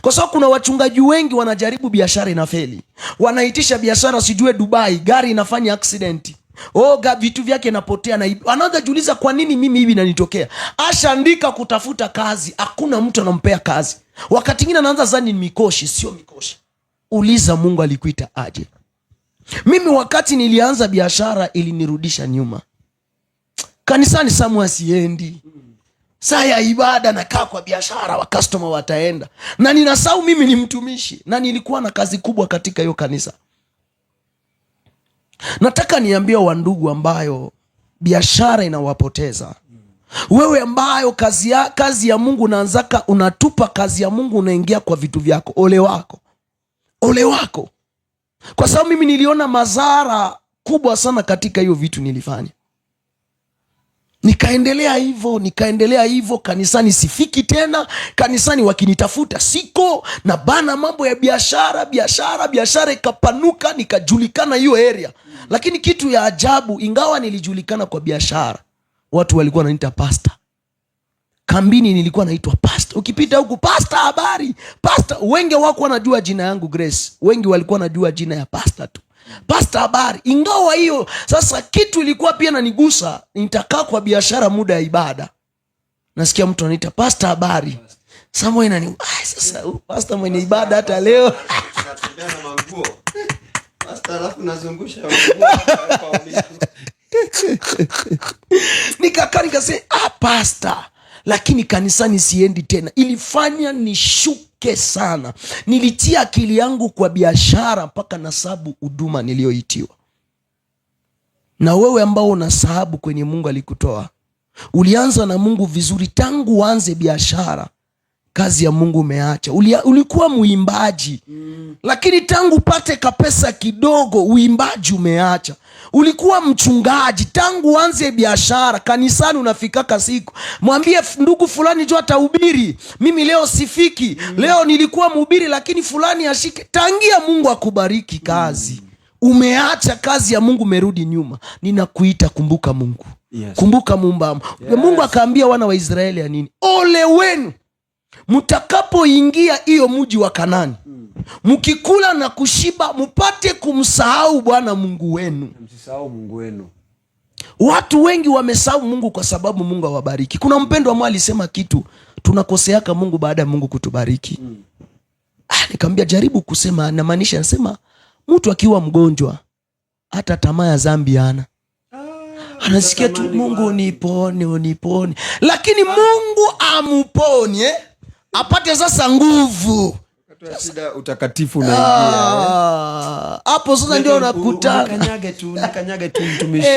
Kwa sababu kuna wachungaji wengi wanajaribu biashara inafeli. Wanaitisha biashara sijue Dubai, gari inafanya accident. Oh, vitu vyake napotea na anaanza jiuliza kwa nini mimi hivi nanitokea. Ashaandika kutafuta kazi, hakuna mtu anampea kazi. Wakati mwingine anaanza zani ni mikoshi, sio mikoshi. Uliza Mungu alikuita aje. Mimi wakati nilianza biashara ilinirudisha nyuma. Kanisani samwa siendi. Saa ya ibada nakaa kwa biashara, wa customer wataenda. Na ninasahau mimi ni mtumishi na nilikuwa na kazi kubwa katika hiyo kanisa. Nataka niambie wandugu ambayo biashara inawapoteza. Wewe ambayo kazi ya Mungu unaanzaka, unatupa kazi ya Mungu unaingia kwa vitu vyako. Ole wako. Ole wako. Kwa sababu mimi niliona madhara kubwa sana katika hiyo vitu nilifanya. Nikaendelea hivyo, nikaendelea hivyo, kanisani sifiki tena, kanisani wakinitafuta siko, na bana mambo ya biashara, biashara, biashara ikapanuka, nikajulikana hiyo area. Lakini kitu ya ajabu, ingawa nilijulikana kwa biashara, watu walikuwa wananiita pastor. Kambini nilikuwa naitwa pastor. Ukipita huku pastor, habari, pastor. Wengi wako wanajua jina yangu Grace, wengi walikuwa wanajua jina ya pastor tu. Pastor habari. Ingawa hiyo sasa kitu ilikuwa pia nanigusa, nitakaa kwa biashara muda ya ibada. Nasikia mtu anaita pastor habari. Samuel inani, sasa huyu pastor mwenye ibada hata leo. Tunatembea na manguo. Pastor alafu nazungusha manguo kwa miguu. Nikakaa nikasema, pastor, lakini kanisani siendi tena. Ilifanya nishuke sana. Nilitia akili yangu kwa biashara mpaka nasabu huduma niliyoitiwa. Na wewe ambao unasahabu kwenye Mungu alikutoa, ulianza na Mungu vizuri tangu uanze biashara, kazi ya Mungu umeacha. Ulikuwa muimbaji, lakini tangu upate kapesa kidogo uimbaji umeacha. Ulikuwa mchungaji tangu uanze biashara, kanisani unafikaka siku, mwambie ndugu fulani jo atahubiri, mimi leo sifiki. Leo nilikuwa mhubiri lakini fulani ashike. Tangia Mungu akubariki kazi, umeacha kazi ya Mungu, umerudi nyuma. Ninakuita, kumbuka Mungu. Kumbuka Muumba. Mungu akaambia wana wa Israeli ya nini? Ole wenu mtakapoingia hiyo mji wa Kanani, mkikula na kushiba, mupate kumsahau Bwana Mungu wenu. Msisahau Mungu wenu. Watu wengi wamesahau Mungu kwa sababu Mungu hawabariki. Kuna mpendwa mmoja alisema kitu, tunakoseaka Mungu baada ya Mungu kutubariki. Nikamwambia jaribu kusema, namaanisha nasema mtu akiwa mgonjwa hata tamaa ya dhambi hana. Anasikia tu Mungu unipone, unipone. Lakini Mungu amuponye apate sasa nguvu. Wakati wa shida utakatifu unaingia, eh? Hapo sasa ndio unakutana. Unikanyage tu, unikanyage tu mtumishi.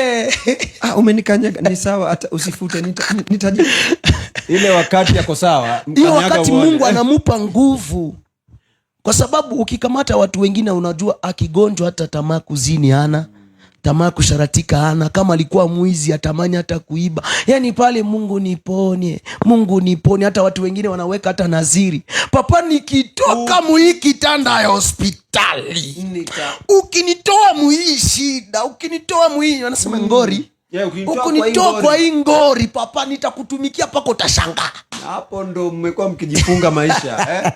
Umenikanyaga ni sawa, hata usifute, ile wakati yako sawa, Hiyo mkanyaga wakati uone. Mungu anamupa nguvu. Kwa sababu ukikamata watu wengine unajua akigonjwa hata tamaa kuzini hana, tamaa kusharatika hana, kama alikuwa mwizi atamani hata kuiba. Yaani pale Mungu niponye, Mungu niponye. Hata watu wengine wanaweka hata naziri. Papa nikitoka muhii kitanda ya hospitali, ukinitoa muhii shida, ukinitoa muhii, wanasema ngori. Yeah, ukinitoa kwa hii Ukinitoa ngori. kwa hii ngori papa nitakutumikia paka utashangaa. Hapo ndo mmekuwa mkijifunga maisha, eh?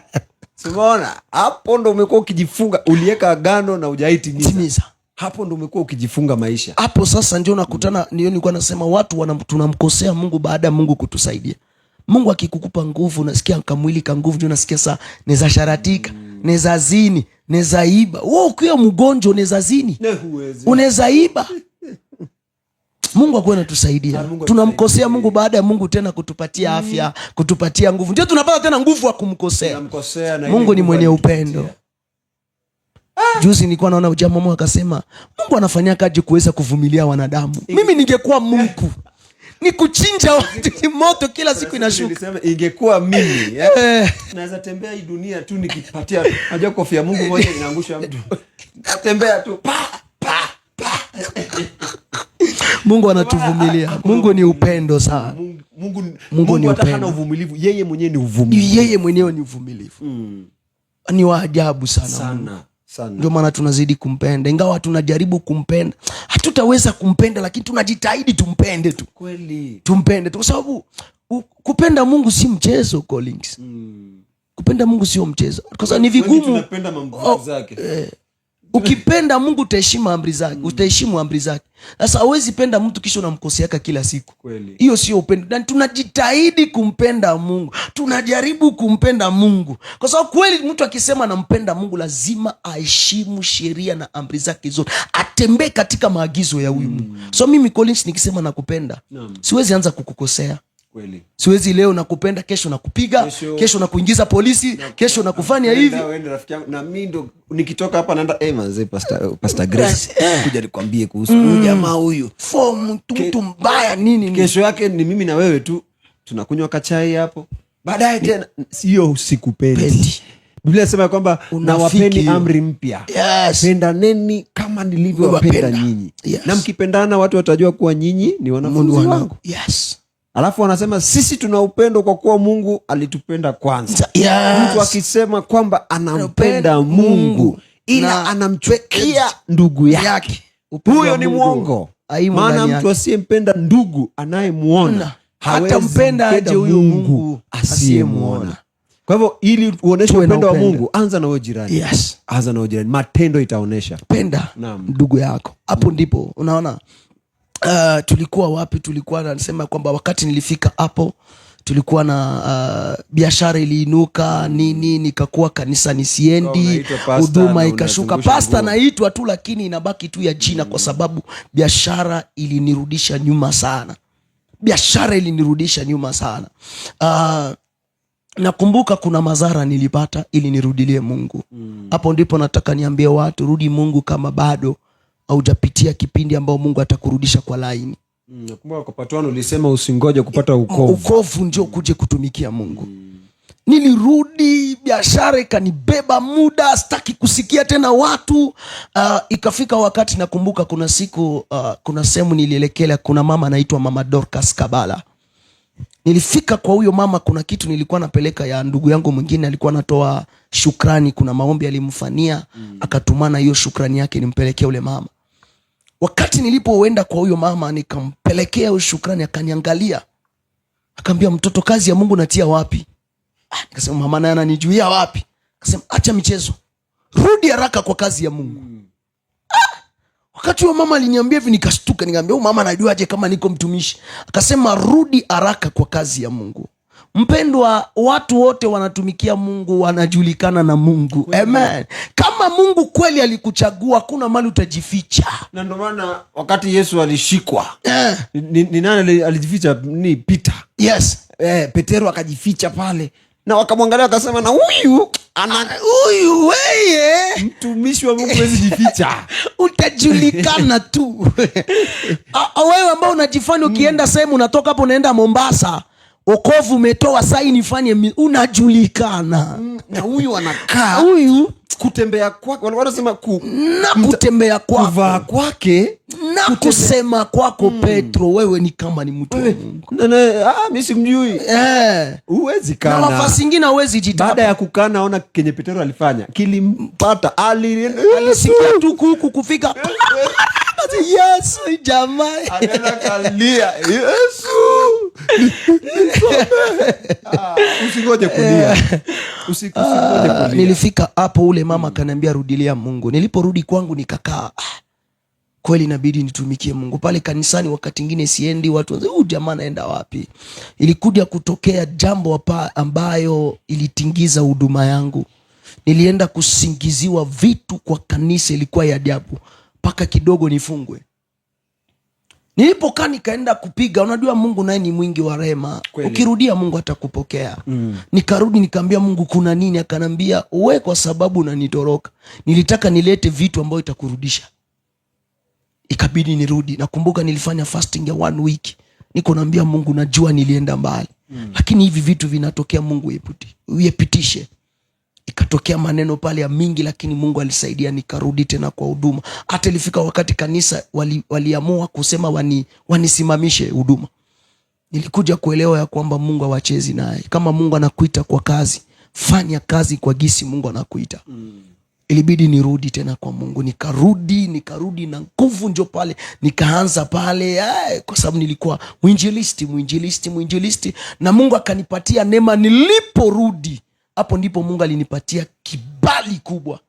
Umeona? Hapo ndo umekuwa ukijifunga, uliweka agano na hujaitimiza. Timiza. Hapo ndo umekuwa ukijifunga maisha. Hapo sasa ndio nakutana, ndio nilikuwa nasema watu tunamkosea Mungu baada ya Mungu kutusaidia. Mungu akikukupa nguvu unasikia kamwili ka nguvu, ndio unasikia saa neza sharatika, neza zini, neza iba. Wewe ukiwa mgonjwa unaweza zini. Ne, huwezi. Unaweza iba. Mungu akuwe anatusaidia. Mungu Tunamkosea atusaidie. Mungu baada ya Mungu tena kutupatia afya, kutupatia nguvu. Ndio tunapata tena nguvu ya kumkosea. Tunamkosea na ile Mungu ni nguvu mwenye alitupatia. upendo. Juzi nilikuwa naona jamaa mmoja akasema Mungu anafanyia kazi kuweza kuvumilia wanadamu. Mimi ningekuwa Mungu ni kuchinja watu moto kila siku inashuka. Nilisema ingekuwa mimi, Naweza tembea hii dunia tu nikipatia, unajua kofia Mungu moja inaangusha mtu. Natembea tu pa pa pa. Mungu anatuvumilia. Mungu ni upendo sana. Mungu, Mungu Mungu ni hata hana upendo. uvumilivu, yeye mwenyewe ni uvumilivu. Yeye mwenyewe ni uvumilivu. Ni wa ajabu sana. Sana, sana. Ndio maana tunazidi kumpenda. Ingawa tunajaribu kumpenda, hatutaweza kumpenda, lakini tunajitahidi tumpende tu. Kweli. Tumpende tu kwa sababu kupenda Mungu si mchezo, Collins. Kupenda Mungu sio mchezo. Kwa sababu ni Wengi vigumu. tunapenda mambo zake. Ukipenda Mungu utaheshimu amri zake, utaheshimu amri zake. Sasa hauwezi penda mtu kisha unamkoseaka kila siku. Hiyo sio upendo. Na tunajitahidi kumpenda Mungu, tunajaribu kumpenda Mungu, kwa sababu kweli mtu akisema anampenda Mungu lazima aheshimu sheria na amri zake zote, atembee katika maagizo ya huyu Mungu. So mimi Collins nikisema nakupenda, siwezi anza kukukosea. Siwezi leo nakupenda, kesho nakupiga, kesho nakuingiza polisi, kesho nakufanya hivi. Wewe ni rafiki yangu na mimi ndo nikitoka hapa naenda, manze, Pastor Grace, kuja nikwambie kuhusu huyu jamaa huyu. Fo mtu mbaya nini nini. Kesho yake ni mimi na wewe tu tunakunywa kachai hapo, baadaye tena sio sikupendi. Pendi. Biblia inasema ya kwamba Unafiki nawapeni hiyo. Amri mpya, pendaneni kama nilivyowapenda Wapenda. nyinyi, na mkipendana watu watajua kuwa nyinyi ni wanafunzi Mungu wangu. Alafu wanasema sisi tuna upendo kwa kuwa Mungu alitupenda kwanza. Mtu akisema kwamba anampenda Anampenda Mungu Mungu ila na anamchukia ndugu yake, yake, upendo huyo wa ni Mungu mwongo. haimo Maana ndani mtu yake. asiyempenda ndugu anayemwona Na, hawezi hatampenda mpenda aje huyu Mungu Mungu asiyemwona. asiyemwona. Kwa hivyo ili uoneshe Tuwe na upendo wa upendo. Mungu, anza na huyo jirani. Anza na huyo jirani, matendo itaonesha. Penda ndugu yako. Hapo ndipo unaona, tulikuwa wapi? Tulikuwa nasema kwamba wakati nilifika hapo tulikuwa na biashara iliinuka nini, nikakuwa kanisa nisiendi, Unaitwa pastor huduma na ikashuka. unazungusha Pasta nguo. naitwa tu, lakini inabaki tu ya jina, kwa sababu biashara ilinirudisha nyuma sana. Biashara ilinirudisha nyuma sana. Nakumbuka kuna madhara nilipata ili nirudilie Mungu. Hapo ndipo nataka niambie watu, rudi Mungu kama bado haujapitia kipindi ambao Mungu atakurudisha kwa laini. Nakumbuka kwa part one ulisema usingoje kupata ukovu. Ukovu ndio kuje kutumikia Mungu. Nilirudi, biashara ikanibeba muda, sitaki kusikia tena watu. Ikafika wakati nakumbuka kuna siku, kuna sehemu nilielekea, kuna mama anaitwa Mama Dorcas Kabala. Nilifika kwa huyo mama, kuna kitu nilikuwa napeleka ya ndugu yangu mwingine, alikuwa anatoa shukrani, kuna maombi alimfanyia, akatumana hiyo shukrani yake nimpelekea ule mama. Wakati nilipoenda kwa huyo mama nikampelekea hiyo shukrani, akaniangalia akaambia, "Mtoto, kazi ya Mungu natia wapi?" Ah, nikasema mama naye ananijuia wapi? Akasema, "Acha michezo, rudi haraka kwa kazi ya Mungu." Ah, wakati huyo mama aliniambia hivi nikashtuka, nikamwambia, "Huyu mama anajuaje kama niko mtumishi?" Akasema, "Rudi haraka kwa kazi ya Mungu." Mpendwa, watu wote wanatumikia Mungu wanajulikana na Mungu. Amen. Kama Mungu kweli alikuchagua, hakuna mali utajificha. Na ndio maana wakati Yesu alishikwa, ni nani alijificha? Ni Peter. Petero akajificha pale na wakamwangalia wakasema, na huyu ana Huyu weye mtumishi wa Mungu hawezi jificha. Utajulikana tu. Wewe ambao unajifanya ukienda sehemu unatoka hapo unaenda Mombasa, okovu umetoa saini fanye unajulikana. Na huyu anakaa Huyu kutembea kwake, walikuwa wanasema na kutembea kwako kuvaa kwake na kusema kwako, Petro, wewe ni kama ni mtu wa Mungu. Ah, mi simjui. Huwezi Na kana. nafasi ingine hawezi jitapa. Baada ya kukaa naona kenye Petero alifanya kilimpata ali Alisikia tu kuku kufika, Yesu jamani. Alienda kalia, "Yesu nisamehe." Ah, usingoje kulia. Usingoje kulia. Nilifika hapo, ule mama akaniambia, "Rudilia Mungu." Niliporudi kwangu nikakaa, ah, kweli inabidi nitumikie Mungu pale kanisani. Wakati ingine siendi, watu wanasema, "Huyu jamaa anaenda wapi?" Ilikuja kutokea jambo hapa ambayo ilitingiza huduma yangu. Nilienda kusingiziwa vitu kwa kanisa, ilikuwa ya ajabu mpaka kidogo nifungwe. Nilipokaa nikaenda kupiga, unajua Mungu naye ni mwingi wa rehema. Ukirudia Mungu atakupokea. Nikarudi nikaambia Mungu, "Kuna nini?" Akanambia, "We kwa sababu unanitoroka, nilitaka nilete vitu ambayo itakurudisha." Ikabidi nirudi. Nakumbuka nilifanya fasting ya one week, niko naambia Mungu, "Najua nilienda mbali, lakini hivi vitu vinatokea, Mungu uyepitishe." Ikatokea maneno pale ya mingi, lakini Mungu alisaidia, nikarudi tena kwa huduma. Hata ilifika wakati kanisa waliamua kusema wanisimamishe huduma. Nilikuja kuelewa ya kwamba Mungu hawachezi naye. Kama Mungu anakuita kwa kazi, fanya kazi kwa gisi Mungu anakuita. Ilibidi nirudi tena kwa Mungu, nikarudi, nikarudi na nguvu, njo pale nikaanza pale, kwa sababu nilikuwa mwinjilisti, mwinjilisti, mwinjilisti, na Mungu akanipatia neema. Niliporudi hapo ndipo Mungu alinipatia kibali kubwa.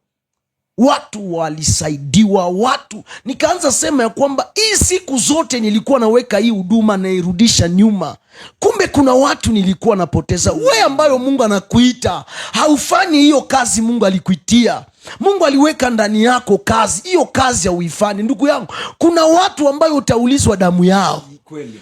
Watu walisaidiwa, watu nikaanza sema ya kwamba hii siku zote nilikuwa naweka hii huduma nairudisha nyuma, kumbe kuna watu nilikuwa napoteza. We ambayo Mungu anakuita haufanyi hiyo kazi Mungu alikuitia. Mungu aliweka ndani yako kazi, hiyo kazi hauifanyi. Ndugu yangu, kuna watu ambayo utaulizwa damu yao,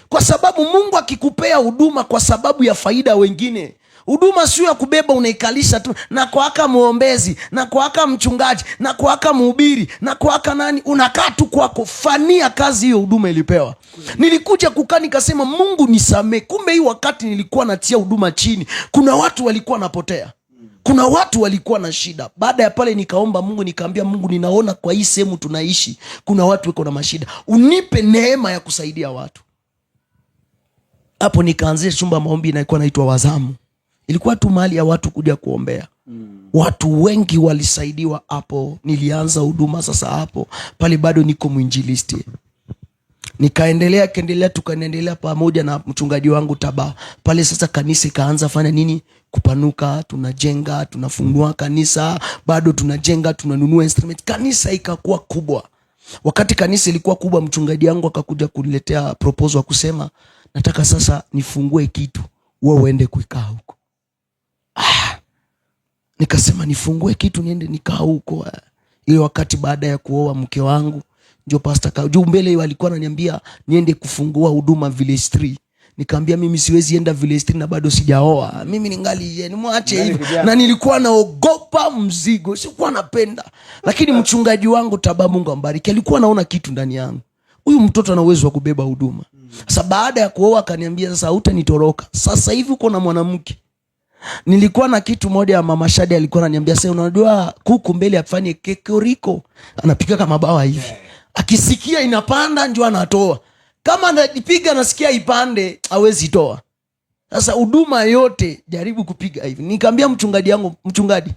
kwa sababu Mungu akikupea huduma kwa sababu ya faida wengine. Huduma sio ya kubeba unaikalisha tu na kwaka mwombezi na kwaka mchungaji na kwaka mhubiri na kwaka nani, unakaa tu kwako. Fania kazi hiyo huduma ilipewa. Nilikuja kukaa nikasema, Mungu nisamee, kumbe hii wakati nilikuwa natia huduma chini, kuna watu walikuwa napotea, kuna watu walikuwa na shida. Baada ya pale nikaomba Mungu, nikaambia Mungu, ninaona kwa hii sehemu tunaishi kuna watu weko na mashida, unipe neema ya kusaidia watu. Hapo nikaanzisha chumba maombi inaikuwa naitwa Wazamu. Ilikuwa tu mahali ya watu kuja kuombea. Watu wengi walisaidiwa hapo. Nilianza huduma sasa hapo pale, bado niko mwinjilisti. Nikaendelea kendelea, tukaendelea pamoja na mchungaji wangu Taba pale. Sasa kanisa ikaanza fanya nini, kupanuka, tunajenga, tunafungua kanisa, bado tunajenga, tunanunua instrument, kanisa ikakuwa kubwa. Wakati kanisa ilikuwa kubwa, mchungaji wangu akakuja kuniletea proposal kusema, nataka sasa nifungue kitu, wewe uende kuikaa huko. Nikasema nifungue kitu niende nikaa huko. Ile wakati baada ya kuoa mke wangu ndio pastor ka juu mbele walikuwa wananiambia niende kufungua huduma Village 3. Nikaambia mimi siwezi enda Village 3 na bado sijaoa. Mimi ningali nimwache hivi. Na nilikuwa naogopa mzigo, sikuwa napenda. Lakini mchungaji wangu Taba, Mungu ambariki, alikuwa anaona kitu ndani yangu. Huyu mtoto ana uwezo wa kubeba huduma. Sasa baada ya kuoa akaniambia sasa hutanitoroka. Sasa hivi uko na mwanamke. Nilikuwa na kitu moja ya Mama Shadi alikuwa ananiambia sasa, unajua kuku mbele afanye kekoriko, anapika kama bawa hivi. Akisikia inapanda ndio anatoa. Kama anapiga nasikia ipande hawezi toa. Sasa huduma yote jaribu kupiga hivi. Nikamwambia mchungaji wangu, mchungaji,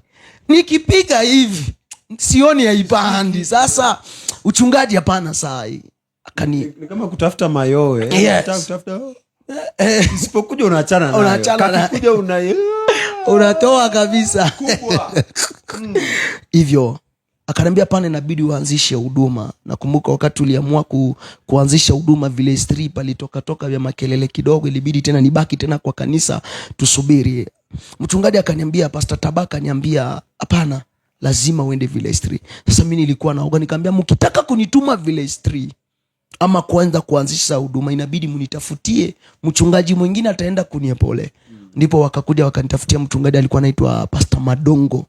nikipiga hivi sioni haipandi. Sasa uchungaji hapana saa hii. Akani ni kama kutafuta mayowe. Yes. Kutafuta isipokuja unaachana nayo. Unaachana nayo. Kakikuja unatoa kabisa. Kubwa. Hivyo akaniambia pana inabidi uanzishe huduma. Nakumbuka wakati tuliamua kuanzisha huduma Village 3 palitoka toka vya makelele kidogo, ilibidi tena nibaki tena kwa kanisa tusubiri. Mchungaji akaniambia, Pastor Tabaka akaniambia hapana, lazima uende Village 3. Sasa mimi nilikuwa naoga, nikamwambia mkitaka kunituma Village 3 ama kuanza kuanzisha huduma inabidi mnitafutie mchungaji mwingine ataenda kuniepole. Ndipo wakakuja wakanitafutia mchungaji alikuwa anaitwa Pastor Madongo.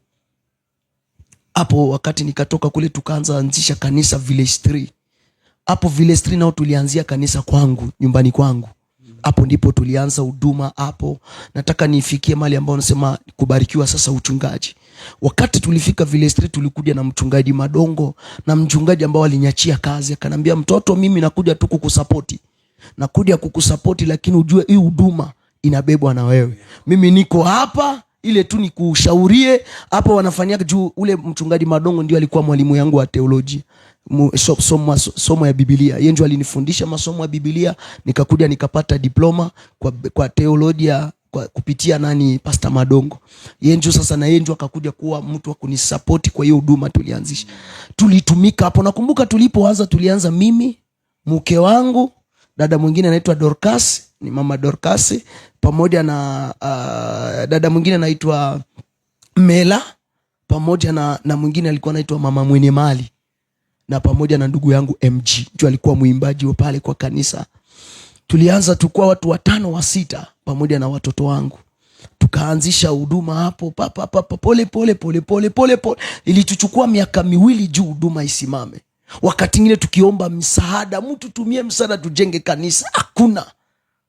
Hapo wakati nikatoka kule tukaanza anzisha kanisa Village 3. Hapo Village 3 nao tulianzia kanisa kwangu, nyumbani kwangu. Hapo ndipo tulianza huduma hapo. Nataka nifikie mahali ambao nasema kubarikiwa sasa uchungaji. Wakati tulifika Village 3 tulikuja na mchungaji Madongo, na mchungaji ambao aliniachia kazi akanambia, mtoto mimi nakuja tu kukusapoti. Nakuja kukusapoti lakini ujue hii huduma inabebwa na wewe. Mimi niko hapa ile tu nikushaurie. Hapo wanafanyia juu ule mchungaji Madongo ndio alikuwa mwalimu yangu wa theology. Somo ya Biblia. Yeye ndio alinifundisha masomo ya Biblia, nikakuja nikapata diploma kwa theolojia kwa kupitia nani, Pastor Madongo. Yeye ndio sasa, na yeye ndio akakuja kuwa mtu wa kunisupport kwa hiyo huduma tulianzisha. Tulitumika hapo. Nakumbuka tulipoanza tulianza mimi, mke wangu, dada mwingine anaitwa Dorcas, ni mama Dorcas, pamoja na dada mwingine anaitwa Mela, pamoja na mwingine alikuwa anaitwa mama mwenye mali, na pamoja na ndugu yangu MG, ndio alikuwa mwimbaji wa pale kwa kanisa. Tulianza tukua watu 5 wa 6 pamoja na watoto wangu. Tukaanzisha huduma hapo pa, pa, pa, pa, pole, pole, pole, pole, pole, pole. Ilituchukua miaka 2 juu huduma isimame. Wakati mwingine tukiomba msaada, mtu tumie msaada tujenge kanisa, hakuna.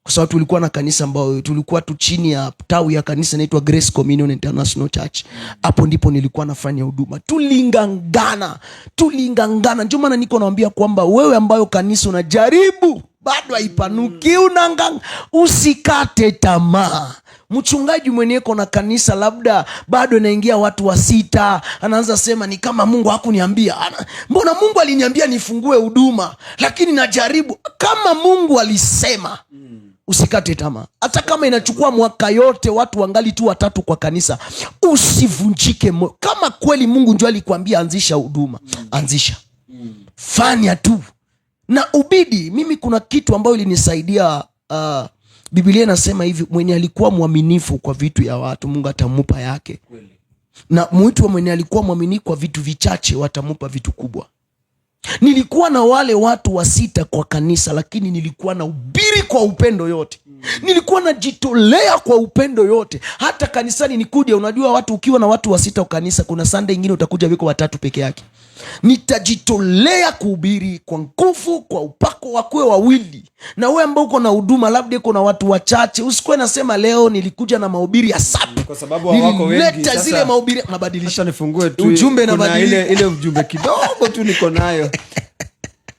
Kwa sababu tulikuwa na kanisa ambayo tulikuwa tu chini ya tawi ya kanisa inaitwa Grace Communion International Church. Hapo ndipo nilikuwa nafanya huduma. Tulingangana, tulingangana. Ndio maana niko naambia kwamba wewe ambayo kanisa unajaribu bado haipanuki, unanganga, usikate tamaa. Mchungaji mwenye yuko na kanisa labda bado inaingia watu wa 6, anaanza sema ni kama Mungu hakuniambia. Mbona Mungu aliniambia nifungue huduma lakini najaribu. Kama Mungu alisema, Usikate tamaa, hata kama inachukua mwaka yote, watu wangali tu watatu kwa kanisa, usivunjike moyo. Kama kweli Mungu ndio alikwambia anzisha huduma, anzisha, fanya tu na ubidi. Mimi kuna kitu ambayo ilinisaidia. Biblia inasema hivi, mwenye alikuwa mwaminifu kwa vitu ya watu, Mungu atamupa yake, na mtu mwenye alikuwa mwaminifu kwa vitu vichache, watamupa vitu kubwa. Nilikuwa na wale watu 6 kwa kanisa, lakini nilikuwa na ubiri kwa upendo yote. Nilikuwa najitolea kwa upendo yote. Hata kanisani nikuja, unajua watu, ukiwa na watu 6 kwa kanisa, kuna Sunday ingine utakuja wiko 3 peke yake. Nitajitolea kuhubiri kwa nguvu, kwa upako, wakuwe wawili. Na wewe ambao uko na huduma, labda uko na watu wachache, usikuwe nasema leo nilikuja na mahubiri ya sapu. Kwa sababu hawako wengi. Nilileta Sasa zile mahubiri, nabadilisha. Acha nifungue tu. Ujumbe Kuna nabadilika. ile ujumbe kidogo tu niko nayo.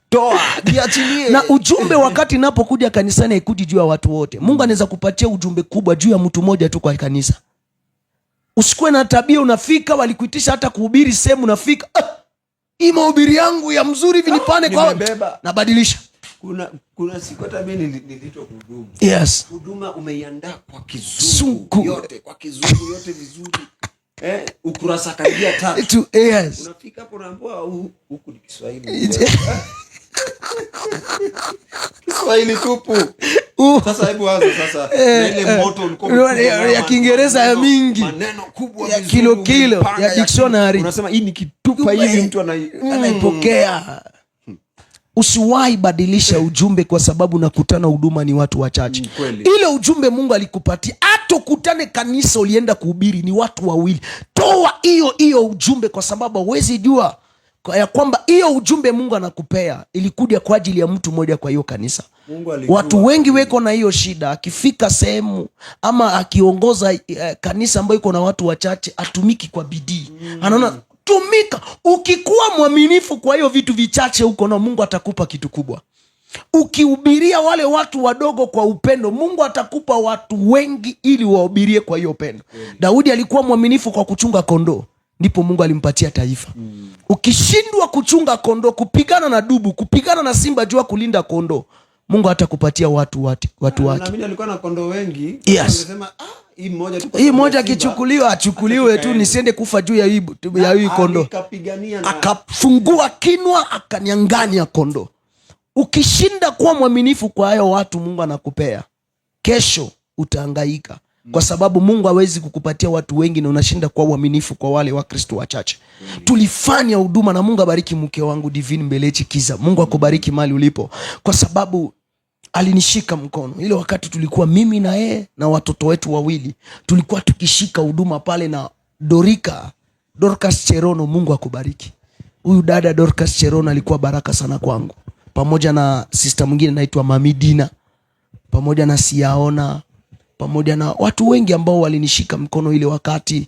Toa, jiachilie. Na ujumbe wakati napokuja kanisani haikuji juu ya watu wote. Mungu anaweza kupatia ujumbe kubwa juu ya mtu mmoja tu kwa kanisa. Usikuwe na tabia unafika, walikuitisha hata kuhubiri sehemu unafika. Hii mahubiri yangu ya mzuri hivi nipane kwa Nimebeba. Nabadilisha. Kuna siku hata mimi niliitwa kuhudumu. Huduma umeiandaa kwa kizungu Zungu. yote, kwa kizungu yote vizuri. Ukurasa karibia 3. Tu, yes. Unafika hapo unaambiwa huku ni Kiswahili. Kiswahili tupu. Sasa hebu anza sasa. Na ile moto ulikuwa umekuja Ya Kiingereza ya mingi. Maneno kubwa Ya vizuri, kilo kilo, umepanga ya ya dictionary. Unasema hii nikitupa hivi mtu anaipokea. Usiwahi badilisha ujumbe kwa sababu nakutana huduma ni watu wachache. Ile ujumbe Mungu alikupatia, hata ukutane kanisa ulienda kuhubiri ni watu wawili, toa hiyo hiyo ujumbe, kwa sababu huwezi jua ya kwamba hiyo ujumbe Mungu anakupea ilikuja kwa ajili ya mtu mmoja kwa hiyo kanisa. Mungu alijua. Watu wengi weko na hiyo shida, akifika sehemu ama akiongoza kanisa ambayo iko na watu wachache, atumiki kwa bidii. Anaona tumika. Ukikuwa mwaminifu kwa hiyo vitu vichache huko na Mungu atakupa kitu kubwa. Ukihubiria wale watu wadogo kwa upendo, Mungu atakupa watu wengi ili wahubirie kwa hiyo upendo. Daudi alikuwa mwaminifu kwa kuchunga kondoo, ndipo Mungu alimpatia taifa. Ukishindwa kuchunga kondoo, kupigana na dubu, kupigana na simba jua kulinda kondoo, Mungu hatakupatia watu watu wake. Naamini alikuwa na kondoo wengi. Angesema, hii moja tu kwa Hii sababu moja ya simba. akichukuliwa, achukuliwe tu, nisiende kufa juu ya hii kondoo. Akapigania na Akafungua kinwa akanyang'anya kondoo. Ukishinda kuwa mwaminifu kwa hayo watu Mungu anakupea, kesho utahangaika. Kwa sababu Mungu hawezi kukupatia watu wengi na unashinda kuwa mwaminifu kwa wale Wakristo wachache. Tulifanya huduma na Mungu abariki mke wangu Divine Mbelechi Kiza. Mungu akubariki mahali ulipo, kwa sababu alinishika mkono. Ile wakati tulikuwa mimi na yeye na watoto wetu wawili, tulikuwa tukishika huduma pale na Dorcas Cherono. Mungu akubariki. Huyu dada Dorcas Cherono alikuwa baraka sana kwangu, pamoja na sister mwingine anaitwa Mami Dina, pamoja na Siaona, pamoja na watu wengi ambao walinishika mkono ile wakati.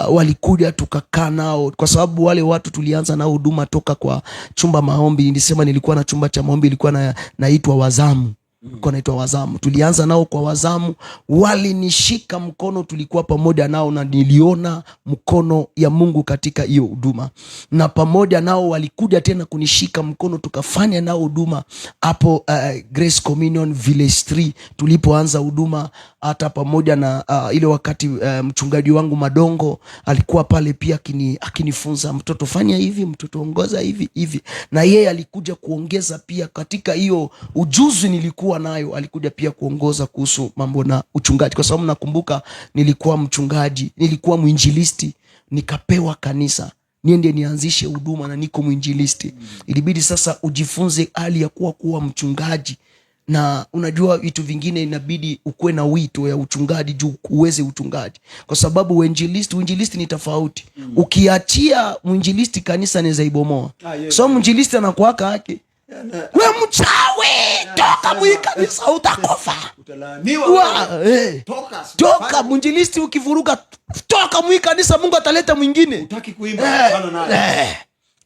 Walikuja tukakaa nao, kwa sababu wale watu tulianza nao huduma toka kwa chumba maombi. Nilisema nilikuwa na chumba cha maombi, ilikuwa naitwa Wazamu. Ilikuwa naitwa Wazamu. Tulianza nao kwa Wazamu, walinishika mkono, tulikuwa pamoja nao na niliona mkono ya Mungu katika hiyo huduma. Na pamoja nao walikuja tena kunishika mkono, tukafanya nao huduma hapo, Grace Communion Village 3 tulipoanza huduma, hata pamoja na ile wakati mchungaji wangu Madongo alikuwa pale pia akinifunza, mtoto fanya hivi, mtoto ongoza hivi hivi, na yeye alikuja kuongeza pia katika hiyo ujuzi nilikuwa nayo, alikuja pia kuongoza kuhusu mambo na uchungaji, kwa sababu nakumbuka nilikuwa mchungaji, nilikuwa mwinjilisti, nikapewa kanisa niende nianzishe huduma na niko mwinjilisti. Ilibidi sasa ujifunze hali ya kuwa mchungaji, na unajua vitu vingine inabidi ukuwe na wito ya uchungaji juu uweze uchungaji, kwa sababu uinjilisti ni tofauti. Ukiachia mwinjilisti kanisa anaweza ibomoa. So mwinjilisti anakuaka yake, we mchawi, toka mwi kanisa utakufa. Utalaaniwa wewe. Toka, Toka mwinjilisti ukivuruga, toka mwi kanisa, Mungu ataleta mwingine. Hutaki kuimba, hapana naye.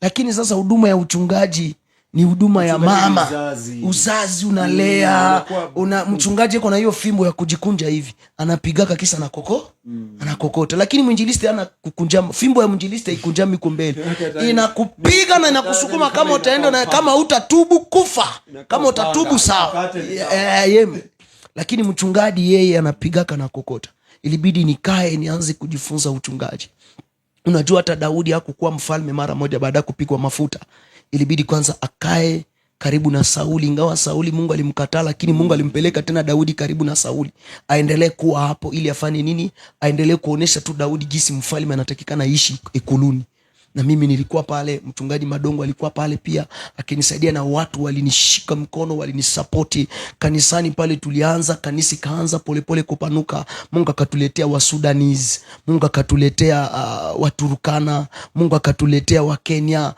Lakini sasa huduma ya uchungaji ni huduma ya Uchungaji ni mama. uzazi. Uzazi unalea, Unakuwa mchungaji yuko na hiyo fimbo ya kujikunja hivi, anapigaka kisa na koko, anakokota. Lakini mwinjilisti ana kukunja, fimbo ya mwinjilisti haikunjami huko mbele. Inakupiga na inakusukuma kama utaenda na kama hutatubu kufa. Inakuwa Kama utatubu upanga, sawa. ukate ni sawa. Lakini mchungaji yeye anapigaka na kokota. Ilibidi nikae nianze kujifunza uchungaji. Unajua hata Daudi hakukuwa mfalme mara moja baada ya kupigwa mafuta. Ilibidi kwanza akae karibu na Sauli, ingawa Sauli Mungu alimkataa, lakini Mungu alimpeleka tena Daudi karibu na Sauli aendelee kuwa hapo, ili afanye nini? Aendelee kuonesha tu Daudi jinsi mfalme anatakikana ishi ikuluni. Na mimi nilikuwa pale, mchungaji Madongo alikuwa pale pia akinisaidia, na watu walinishika mkono, walinisapoti kanisani pale. Tulianza kanisa ikaanza polepole kupanuka. Mungu akatuletea Wasudanese, Mungu akatuletea Waturukana, Mungu akatuletea Wakenya,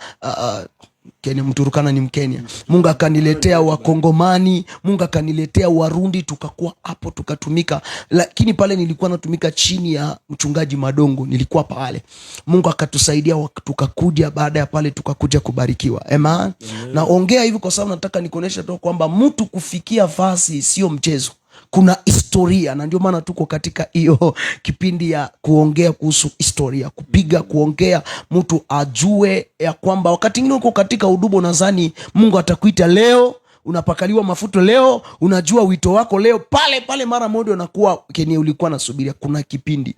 Kenya, Mturukana ni Mkenya. Mungu akaniletea Wakongomani, Mungu akaniletea Warundi, tukakuwa hapo tukatumika. Lakini pale nilikuwa natumika chini ya mchungaji Madongo, nilikuwa pale. Mungu akatusaidia tukakuja, baada ya pale tukakuja kubarikiwa. Amen. Naongea hivi kwa sababu nataka nikuonyesha tu kwamba mtu kufikia fasi sio mchezo. Kuna historia, na ndio maana tuko katika hiyo kipindi ya kuongea kuhusu historia, kupiga kuongea, mtu ajue ya kwamba wakati mwingine uko katika huduma, unadhani Mungu atakuita leo, unapakaliwa mafuta leo, unajua wito wako leo, pale pale mara moja unakuwa kenye ulikuwa nasubiria. Kuna kipindi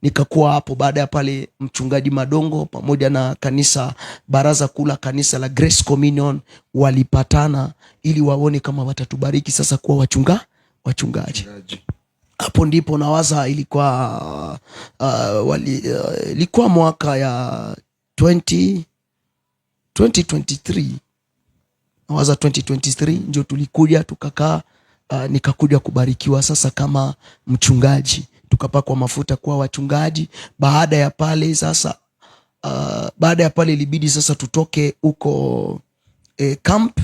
nikakuwa hapo. Baada ya pale, mchungaji Madongo pamoja na kanisa, baraza kuu la kanisa la Grace Communion walipatana ili waone kama watatubariki sasa kuwa wachungaji. Hapo ndipo nawaza ilikuwa ilikuwa mwaka ya 2023, nawaza 2023 ndio tulikuja tukakaa, nikakuja kubarikiwa sasa kama mchungaji, tukapakwa mafuta kuwa wachungaji. Baada ya pale sasa, baada ya pale ilibidi sasa tutoke huko camp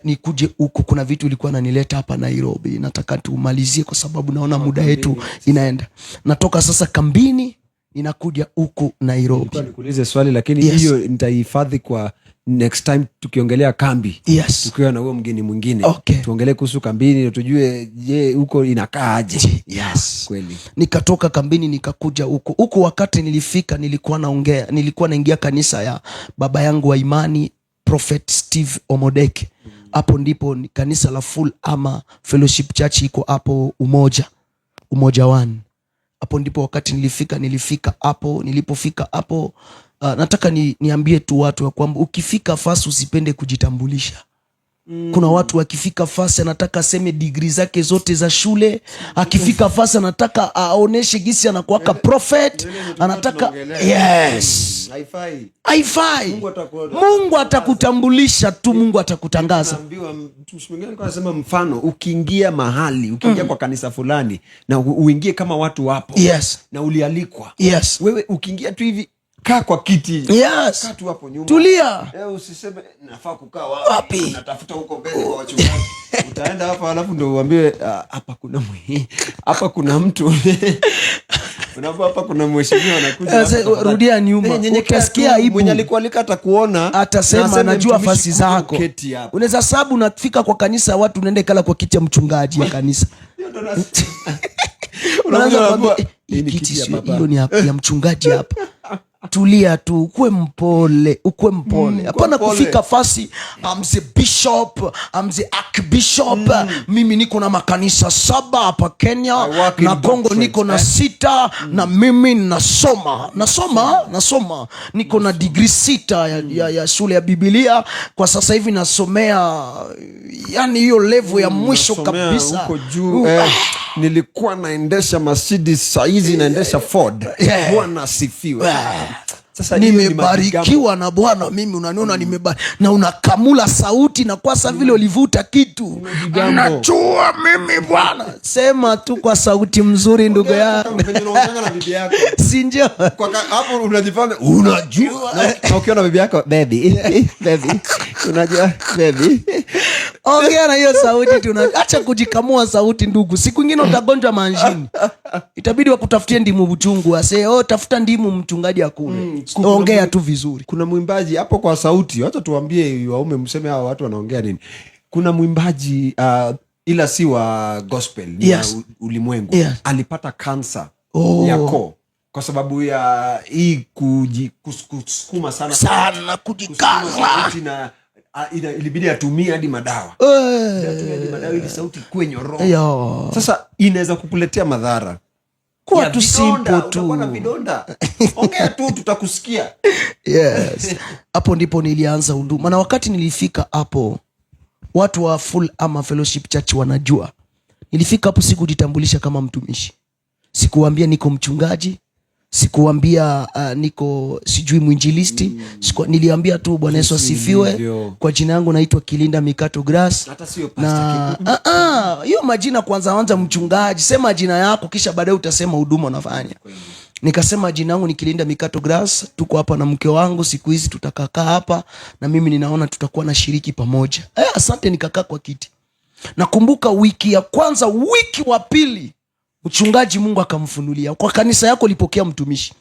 nikuje huku, kuna vitu ilikuwa nanileta hapa Nairobi, nataka tumalizie kwa sababu naona muda yetu inaenda. Natoka sasa kambini ninakuja huku Nairobi. Nilikuwa nikuulize swali lakini hiyo nitahifadhi kwa next time tukiongelea kambi. Tukiwa na huo mgeni mwingine. Tuongelee kuhusu kambini tujue je huko inakaa aje. Kweli. Nikatoka kambini nikakuja huku. Huku wakati nilifika nilikuwa naongea, nilikuwa naingia kanisa ya baba yangu wa imani Prophet Steve Omodeke. Hapo ndipo ni kanisa la Full Armor Fellowship Church iko hapo Umoja, Umoja One. Hapo ndipo wakati nilifika hapo, nilipofika hapo, nataka niambie tu watu ya kwamba ukifika fasi usipende kujitambulisha. Kuna watu wakifika fasi anataka aseme degree zake zote za shule, akifika fasi anataka aoneshe gisi anakuwaka prophet, anataka yes. Haifai. Haifai. Mungu Mungu atakutambulisha tu, Mungu atakutangaza. Naambiwa mtumishi mwingine alikuwa anasema mfano ukiingia mahali, ukiingia kwa kanisa fulani na uingie kama watu wapo. Na ulialikwa. Wewe ukiingia tu hivi kaa kwa kiti. Kaa tu hapo nyuma. Tulia. Usiseme nafaa kukaa wapi? Wapi? Natafuta huko mbele kwa wachungaji. Utaenda hapa alafu ndio uambiwe, hapa kuna hapa kuna mtu. Unaambiwa hapa kuna mheshimiwa anakuja hapa tafadhali. Rudia nyuma. Nyenyekea Utasikia tu, aibu. mwenye alikualika atakuona, Atasema, na aseme najua mtumishi fasi kuja zako. uketi hapa. Unaweza sababu unafika kwa kanisa watu unaenda kala kwa kiti ya mchungaji ya kanisa. Hiyo ndo Unaanza Unakuja kuambia, unaambiwa, hii ni hii kiti kiti ya sio, baba. hiyo ni ya mchungaji hapa. Tulia tu, ukuwe mpole, ukuwe mpole. Hapana Mpole. kufika fasi, I'm the bishop, I'm the archbishop. Mimi niko na makanisa 7 hapa Kenya, I work in na Kongo doctorate, niko na 6, na mimi nasoma, nasoma, nasoma. Niko na degree 6 ya shule ya Biblia. Kwa sasa hivi nasomea, yani hiyo level ya mwisho Nasomea kabisa. huko juu, nilikuwa naendesha Mercedes, saa hizi naendesha Ford. Bwana asifiwe. Sasa hiyo ni Nimebarikiwa majigambo. na Bwana, mimi unaniona na unakamula sauti na kwa sababu vile ulivuta kitu. Majigambo. Najua mimi Bwana. Sema tu kwa sauti mzuri ndugu Ongea yangu. kama venye unaongea na bibi yako. Si ndio? Kwa hapo unajifanya unajua. Na ukiona bibi yako, baby, baby, unajua baby. Ongea na hiyo sauti tu, acha kujikamua sauti ndugu. Siku nyingine utagonjwa manjini. Itabidi wakutafutie ndimu uchungu, ase, oh, tafuta ndimu mchungaji akule. Ongea tu vizuri. Kuna mwimbaji hapo kwa sauti, wacha tuambie waume mseme hawa watu wanaongea nini. Kuna mwimbaji ila si wa gospel, ni wa ulimwengu. Alipata kansa ya koo kwa sababu ya hii kusukuma sana. Sana kujikaza. Kusukuma sauti na Ilibidi atumie hadi madawa. Atumie hadi madawa ili sauti ikuwe nyororo. Sasa inaweza kukuletea madhara Kuwa ya tu vidonda, simple tu. Utakuwa na vidonda. Ongea tu, tutakusikia. Yes, hapo ndipo nilianza huduma, na wakati nilifika hapo, watu wa Full Armor Fellowship Church wanajua nilifika hapo sikujitambulisha kama mtumishi, sikuambia niko mchungaji, sikuambia niko sijui mwinjilisti. Niliambia tu, "Bwana Yesu asifiwe." Ilivyo. "Kwa jina yangu naitwa Kilinda Mikato Grass." Hata sio pastor. Na hiyo majina kwanza, anza mchungaji, sema jina yako, kisha baadaye utasema huduma unafanya. Nikasema, "Jina yangu ni Kilinda Mikato Grass, tuko hapa na mke wangu, siku hizi tutakakaa hapa na mimi ninaona tutakuwa na shiriki pamoja." "Asante." Nikakaa kwa kiti. Nakumbuka wiki ya kwanza, wiki wa pili, mchungaji Mungu akamfunulia, "Kwa kanisa yako lipokea mtumishi.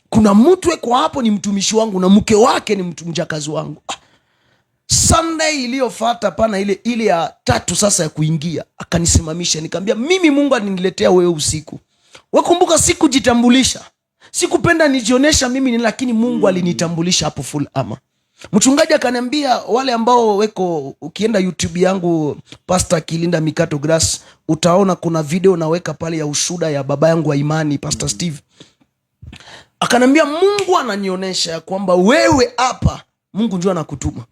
Kuna mtu kwa hapo ni mtumishi wangu na mke wake ni mtu mjakazi wangu." Sunday iliyofata, pana ile ile ya tatu sasa ya kuingia, akanisimamisha. Nikamwambia, "Mimi Mungu aliniletea wewe usiku. Wakumbuka sikujitambulisha, sikupenda nijionyesha mimi ni, lakini Mungu alinitambulisha hapo Full Armor." Mchungaji akaniambia, wale ambao weko, ukienda YouTube yangu Pastor Kilinda Mikato Grass, utaona kuna video naweka pale ya ushuda ya baba yangu wa imani, Pastor Steve. Akaniambia, "Mungu ananionyesha ya kwamba wewe hapa Mungu ndio anakutuma,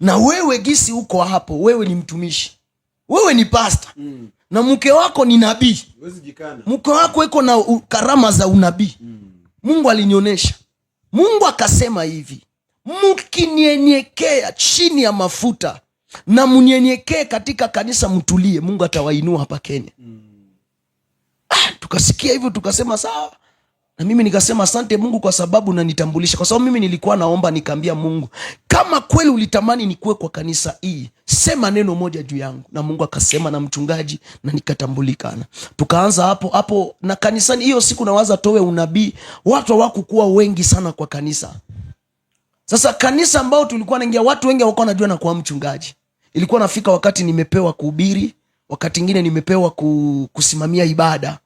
na wewe gisi uko hapo, wewe ni mtumishi, wewe ni pasta na mke wako ni nabii." Huwezi jikana. "Mke wako iko na karama za unabii. Mungu alinionyesha, Mungu akasema hivi, mkinyenyekea chini ya mafuta na mnyenyekee katika kanisa, mtulie, Mungu atawainua hapa Kenya." Ah, tukasikia hivyo, tukasema sawa. Na mimi nikasema, "Asante Mungu kwa sababu nanitambulisha," kwa sababu mimi nilikuwa naomba, nikaambia Mungu, "Kama kweli ulitamani nikuwe kwa kanisa hii, sema neno moja juu yangu." Na Mungu akasema na mchungaji na nikatambulikana. Tukaanza hapo hapo na kanisani. Hiyo siku nawaza towe unabii, watu hawakukuwa wengi sana kwa kanisa. Sasa kanisa ambao tulikuwa naingia, watu wengi hawakuwa wanajua na kuwa mchungaji. Ilikuwa nafika wakati nimepewa kuhubiri, wakati ingine nimepewa kusimamia ibada,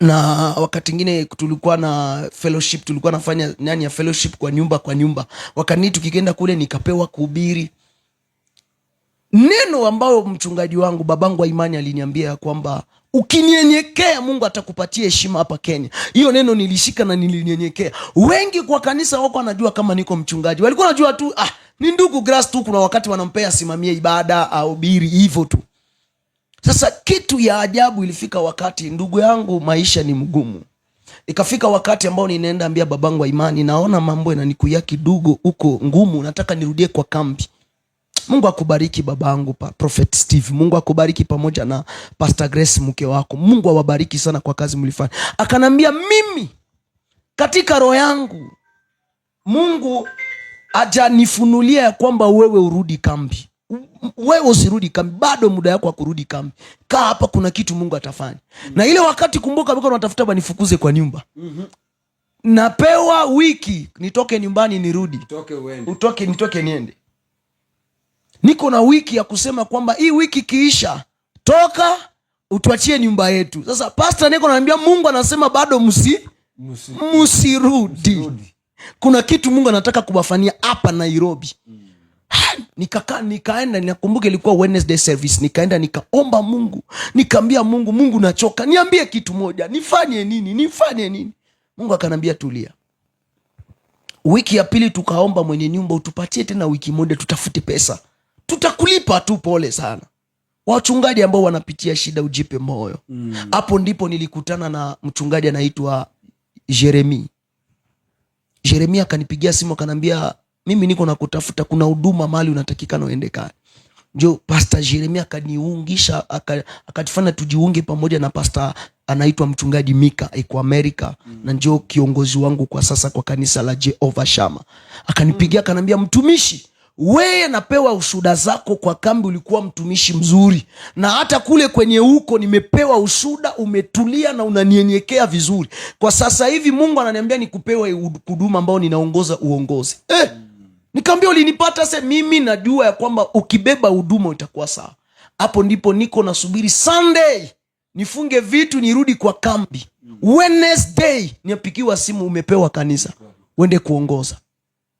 na wakati ingine tulikuwa na fellowship, tulikuwa nafanya nani ya fellowship kwa nyumba kwa nyumba. Wakati tukienda kule nikapewa kuhubiri neno ambayo mchungaji wangu, babangu wa imani, aliniambia ya kwamba ukinyenyekea Mungu atakupatia heshima hapa Kenya. Hiyo neno nilishika na nilinyenyekea. Wengi kwa kanisa wako wanajua kama niko mchungaji, walikuwa wanajua tu, ah, ni ndugu Grass tu, kuna wakati wanampea asimamie ibada, ahubiri, hivyo tu. Sasa kitu ya ajabu ilifika wakati, ndugu yangu, maisha ni mgumu. Ikafika wakati ambao ninaenda ambia babangu wa imani, "Naona mambo yananikuya kidogo huko ngumu, nataka nirudie kwa kambi." Mungu akubariki babangu Prophet Steve. Mungu akubariki pamoja na Pastor Grace mke wako. Mungu awabariki sana kwa kazi mlifanya. Akanambia, "Mimi katika roho yangu Mungu hajanifunulia ya kwamba wewe urudi kambi. Wewe usirudi kambi, bado muda wako wa kurudi kambi. Kaa hapa, kuna kitu Mungu atafanya." Na ile wakati, kumbuka, walikuwa wanatafuta banifukuze kwa nyumba. Napewa wiki nitoke nyumbani nirudi. Toke uende. Utoke, nitoke niende. Niko na wiki ya kusema kwamba hii wiki kiisha, toka utuachie nyumba yetu. Sasa pastor niko naambia, Mungu anasema bado msirudi. Kuna kitu Mungu anataka kuwafanyia hapa Nairobi. Ha, nikakaa, nikaenda, nakumbuka ilikuwa Wednesday service, nikaenda nikaomba Mungu, nikaambia Mungu, "Mungu, nachoka, niambie kitu moja, nifanye nini, nifanye nini?" Mungu akanambia, "Tulia." Wiki ya pili tukaomba mwenye nyumba, "Utupatie tena wiki moja tutafute pesa, tutakulipa tu, pole sana." Wachungaji ambao wanapitia shida, ujipe moyo. Hapo ndipo nilikutana na mchungaji anaitwa Jeremi. Jeremia akanipigia simu, akanambia, "Mimi niko nakutafuta, kuna huduma mahali unatakikana uende kale." Njo Pastor Jeremia akaniungisha, akatufanya tujiunge pamoja na pastor anaitwa mchungaji Mika, iko Amerika, na njo kiongozi wangu kwa sasa kwa kanisa la Jehova Shama. Akanipigia, akanambia, "Mtumishi, weye napewa ushuda zako kwa kambi, ulikuwa mtumishi mzuri, na hata kule kwenye huko nimepewa ushuda, umetulia na unanyenyekea vizuri. Kwa sasa hivi Mungu ananiambia nikupewe huduma ambao ninaongoza uongozi." Nikaambia, "Ulinipata se mimi najua ya kwamba ukibeba huduma itakuwa sawa." Hapo ndipo niko nasubiri Sunday nifunge vitu nirudi kwa kambi. Wednesday niapikiwa simu, "Umepewa kanisa uende kuongoza."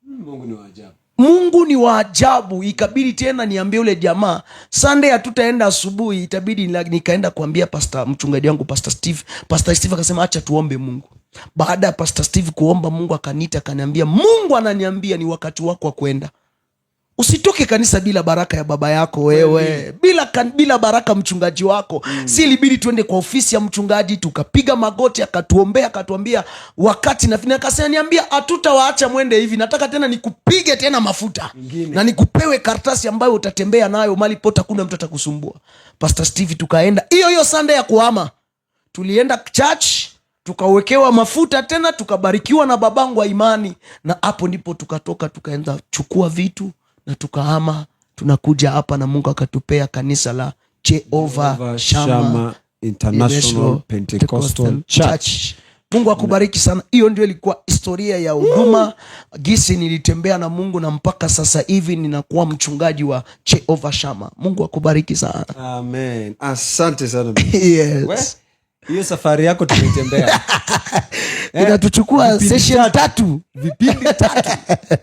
Mungu ni wa ajabu. Mungu ni wa ajabu. Ikabidi tena niambie yule jamaa, Sunday hatutaenda asubuhi. Itabidi nikaenda kuambia pastor, mchungaji wangu, Pastor Steve. Pastor Steve akasema, "Acha tuombe Mungu." Baada ya Pastor Steve kuomba Mungu, akaniita, akaniambia, "Mungu ananiambia ni wakati wako wa kwenda. Usitoke kanisa bila baraka ya baba yako wewe, bila baraka mchungaji wako." Si ilibidi tuende kwa ofisi ya mchungaji, tukapiga magoti, akatuombea, akatuambia wakati na akasema, niambia, "Hatutawaacha mwende hivi. Nataka tena nikupige tena mafuta." Ingine. "Na nikupewe karatasi ambayo utatembea nayo mali pote, hakuna mtu atakusumbua." Pastor Steve, tukaenda hiyo hiyo Sunday ya kuhama, tulienda church, tukawekewa mafuta tena, tukabarikiwa na babangu wa imani, na hapo ndipo tukatoka, tukaenda chukua vitu na tukahama, tunakuja hapa, na Mungu akatupea kanisa la Jehova Shama Shama International Pentecostal Church. Mungu akubariki sana. Hiyo ndio ilikuwa historia ya huduma, gisi nilitembea na Mungu na mpaka sasa hivi ninakuwa mchungaji wa Jehova Shama. Mungu akubariki sana. Amen. Asante sana. Yes. We, hiyo safari yako tumeitembea. Inatuchukua vipindi session tatu. 3. Vipindi 3,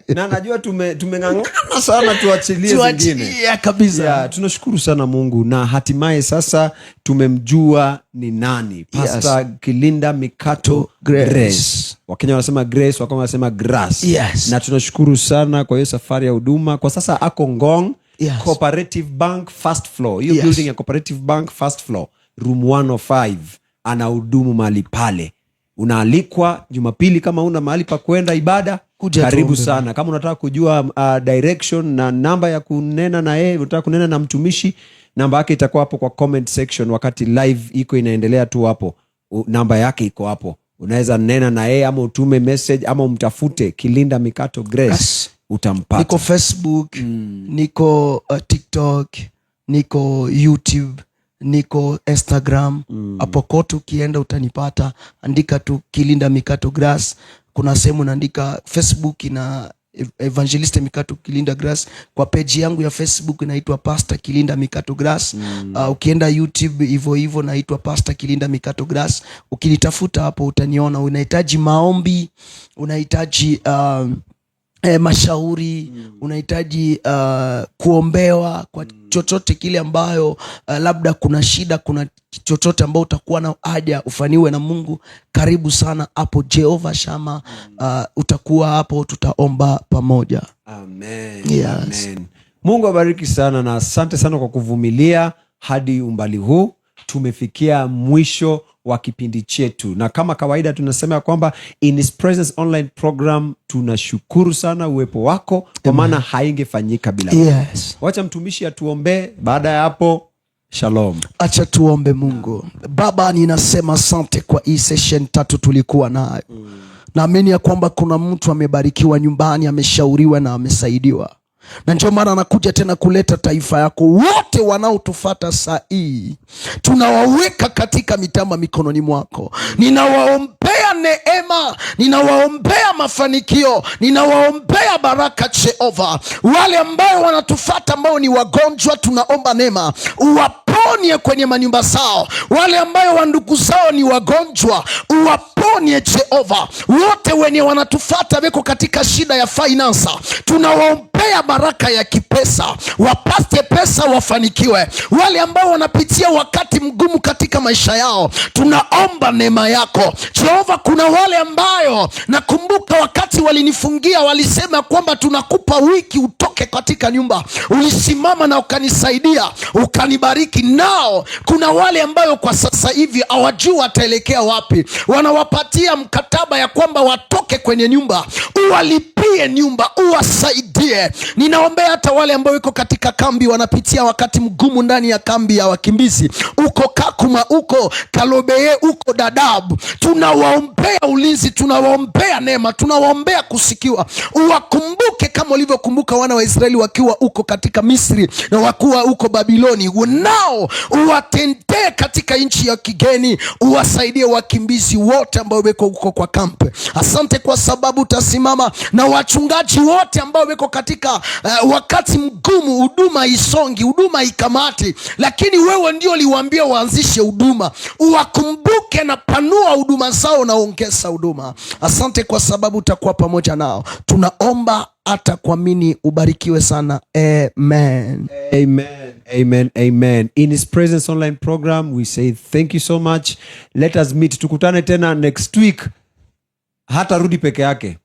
na najua tumeng'ang'ana sana tuachilie zingine. Tuachilie kabisa. Yeah, tunashukuru sana Mungu na hatimaye sasa tumemjua ni nani Pastor Kilinda Mikato Grace. Grace. Wakenya wanasema Grace, Wakongo wanasema Grass. Yes. Na tunashukuru sana kwa hiyo safari ya huduma. Kwa sasa ako Ngong, Cooperative Bank first floor, hiyo building ya Cooperative Bank first floor, room 105, anahudumu mahali pale. Unaalikwa Jumapili kama una mahali pa kwenda ibada, Kuja karibu tuombe. sana. Kama unataka kujua direction na namba ya kunena na yeye, unataka kunena na mtumishi, namba yake itakuwa hapo kwa comment section wakati live iko inaendelea tu hapo. Namba yake iko hapo, unaweza nena na yeye ama utume message ama umtafute Kilinda Mikato Grace. Utampata. Niko Facebook, niko TikTok, niko YouTube, niko Instagram. Hapo kote ukienda utanipata. Andika tu Kilinda Mikato Grace. Kuna sehemu naandika Facebook na Evangelist Mikato Kilinda Grace. Kwa page yangu ya Facebook inaitwa Pastor Kilinda Mikato Grace. Ukienda YouTube hivyo hivyo naitwa Pastor Kilinda Mikato Grace. Ukinitafuta hapo utaniona. Unahitaji maombi, unahitaji mashauri, unahitaji kuombewa kwa chochote kile ambayo labda kuna shida, kuna chochote ambao utakuwa na haja ufaniwe na Mungu, karibu sana hapo Jehova Shama. Utakuwa hapo, tutaomba pamoja. Amen. Yes. Amen. Mungu abariki sana na asante sana kwa kuvumilia hadi umbali huu. Tumefikia mwisho wa kipindi chetu, na kama kawaida tunasema ya kwamba In His Presence online program tunashukuru sana uwepo wako, kwa maana haingefanyika bila wewe. Wacha mtumishi atuombee. Baada ya hapo, shalom. Acha tuombe. Mungu Baba, ninasema asante kwa hii session 3 tulikuwa nayo. Naamini ya kwamba kuna mtu amebarikiwa nyumbani, ameshauriwa na amesaidiwa, na ndio maana anakuja tena kuleta taifa yako. Wote wanaotufata saa hii tunawaweka katika mitamba mikononi mwako. Ninawaombea neema, ninawaombea mafanikio, ninawaombea baraka Jehova. Wale ambao wanatufata ambao ni wagonjwa, tunaomba neema uwaponye kwenye manyumba zao. Wale ambayo wandugu zao ni wagonjwa, uwaponye Jehova. Wote wenye wanatufata weko katika shida ya finance, tunawaombea baraka ya kipesa, wapate pesa, wafanikiwe. Wale ambao wanapitia wakati mgumu katika maisha yao, tunaomba neema yako Jehova. Kuna wale ambayo nakumbuka wakati walinifungia walisema kwamba tunakupa wiki utoke katika nyumba, ulisimama na ukanisaidia ukanibariki. Nao kuna wale ambayo kwa sasa hivi hawajui wataelekea wapi, wanawapatia mkataba ya kwamba watoke kwenye nyumba, uwalipie nyumba, uwasaidie. Ninaombea hata wale ambao wiko katika kambi, wanapitia wakati mgumu ndani ya kambi ya wakimbizi, uko Kakuma, uko Kalobeye, uko Dadaab, tunawaombea ulinzi, tunawaombea neema, tunawaombea kusikiwa. Uwakumbuke kama ulivyokumbuka wana wa Israeli wakiwa uko katika Misri na wakiwa uko Babiloni, nao uwatendee katika nchi ya kigeni, uwasaidie wakimbizi wote ambao weko huko kwa kampe. Asante kwa sababu utasimama na wachungaji wote ambao weko katika wakati mgumu, huduma isongi, huduma ikamati, lakini wewe ndio uliwaambia waanzishe huduma. Uwakumbuke na panua huduma zao na ongeza huduma. Asante kwa sababu utakuwa pamoja nao. Tunaomba hata kuamini. Ubarikiwe sana, amen. Amen, amen, amen. In His Presence online program, we say thank you so much. Let us meet. Tukutane tena next week. Hata rudi peke yake.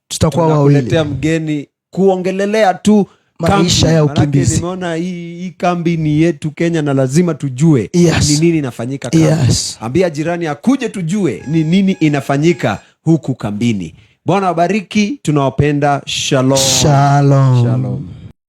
Tutakuwa wawili. Tunakuletea mgeni kuongelelea tu Maisha kambi. ya Manake ukimbizi. Nimeona hii kambi ni yetu Kenya na lazima tujue ni nini inafanyika kambi. Ambia jirani akuje tujue ni nini inafanyika huku kambini. Bwana wabariki, tunawapenda. Shalom. Shalom. Shalom.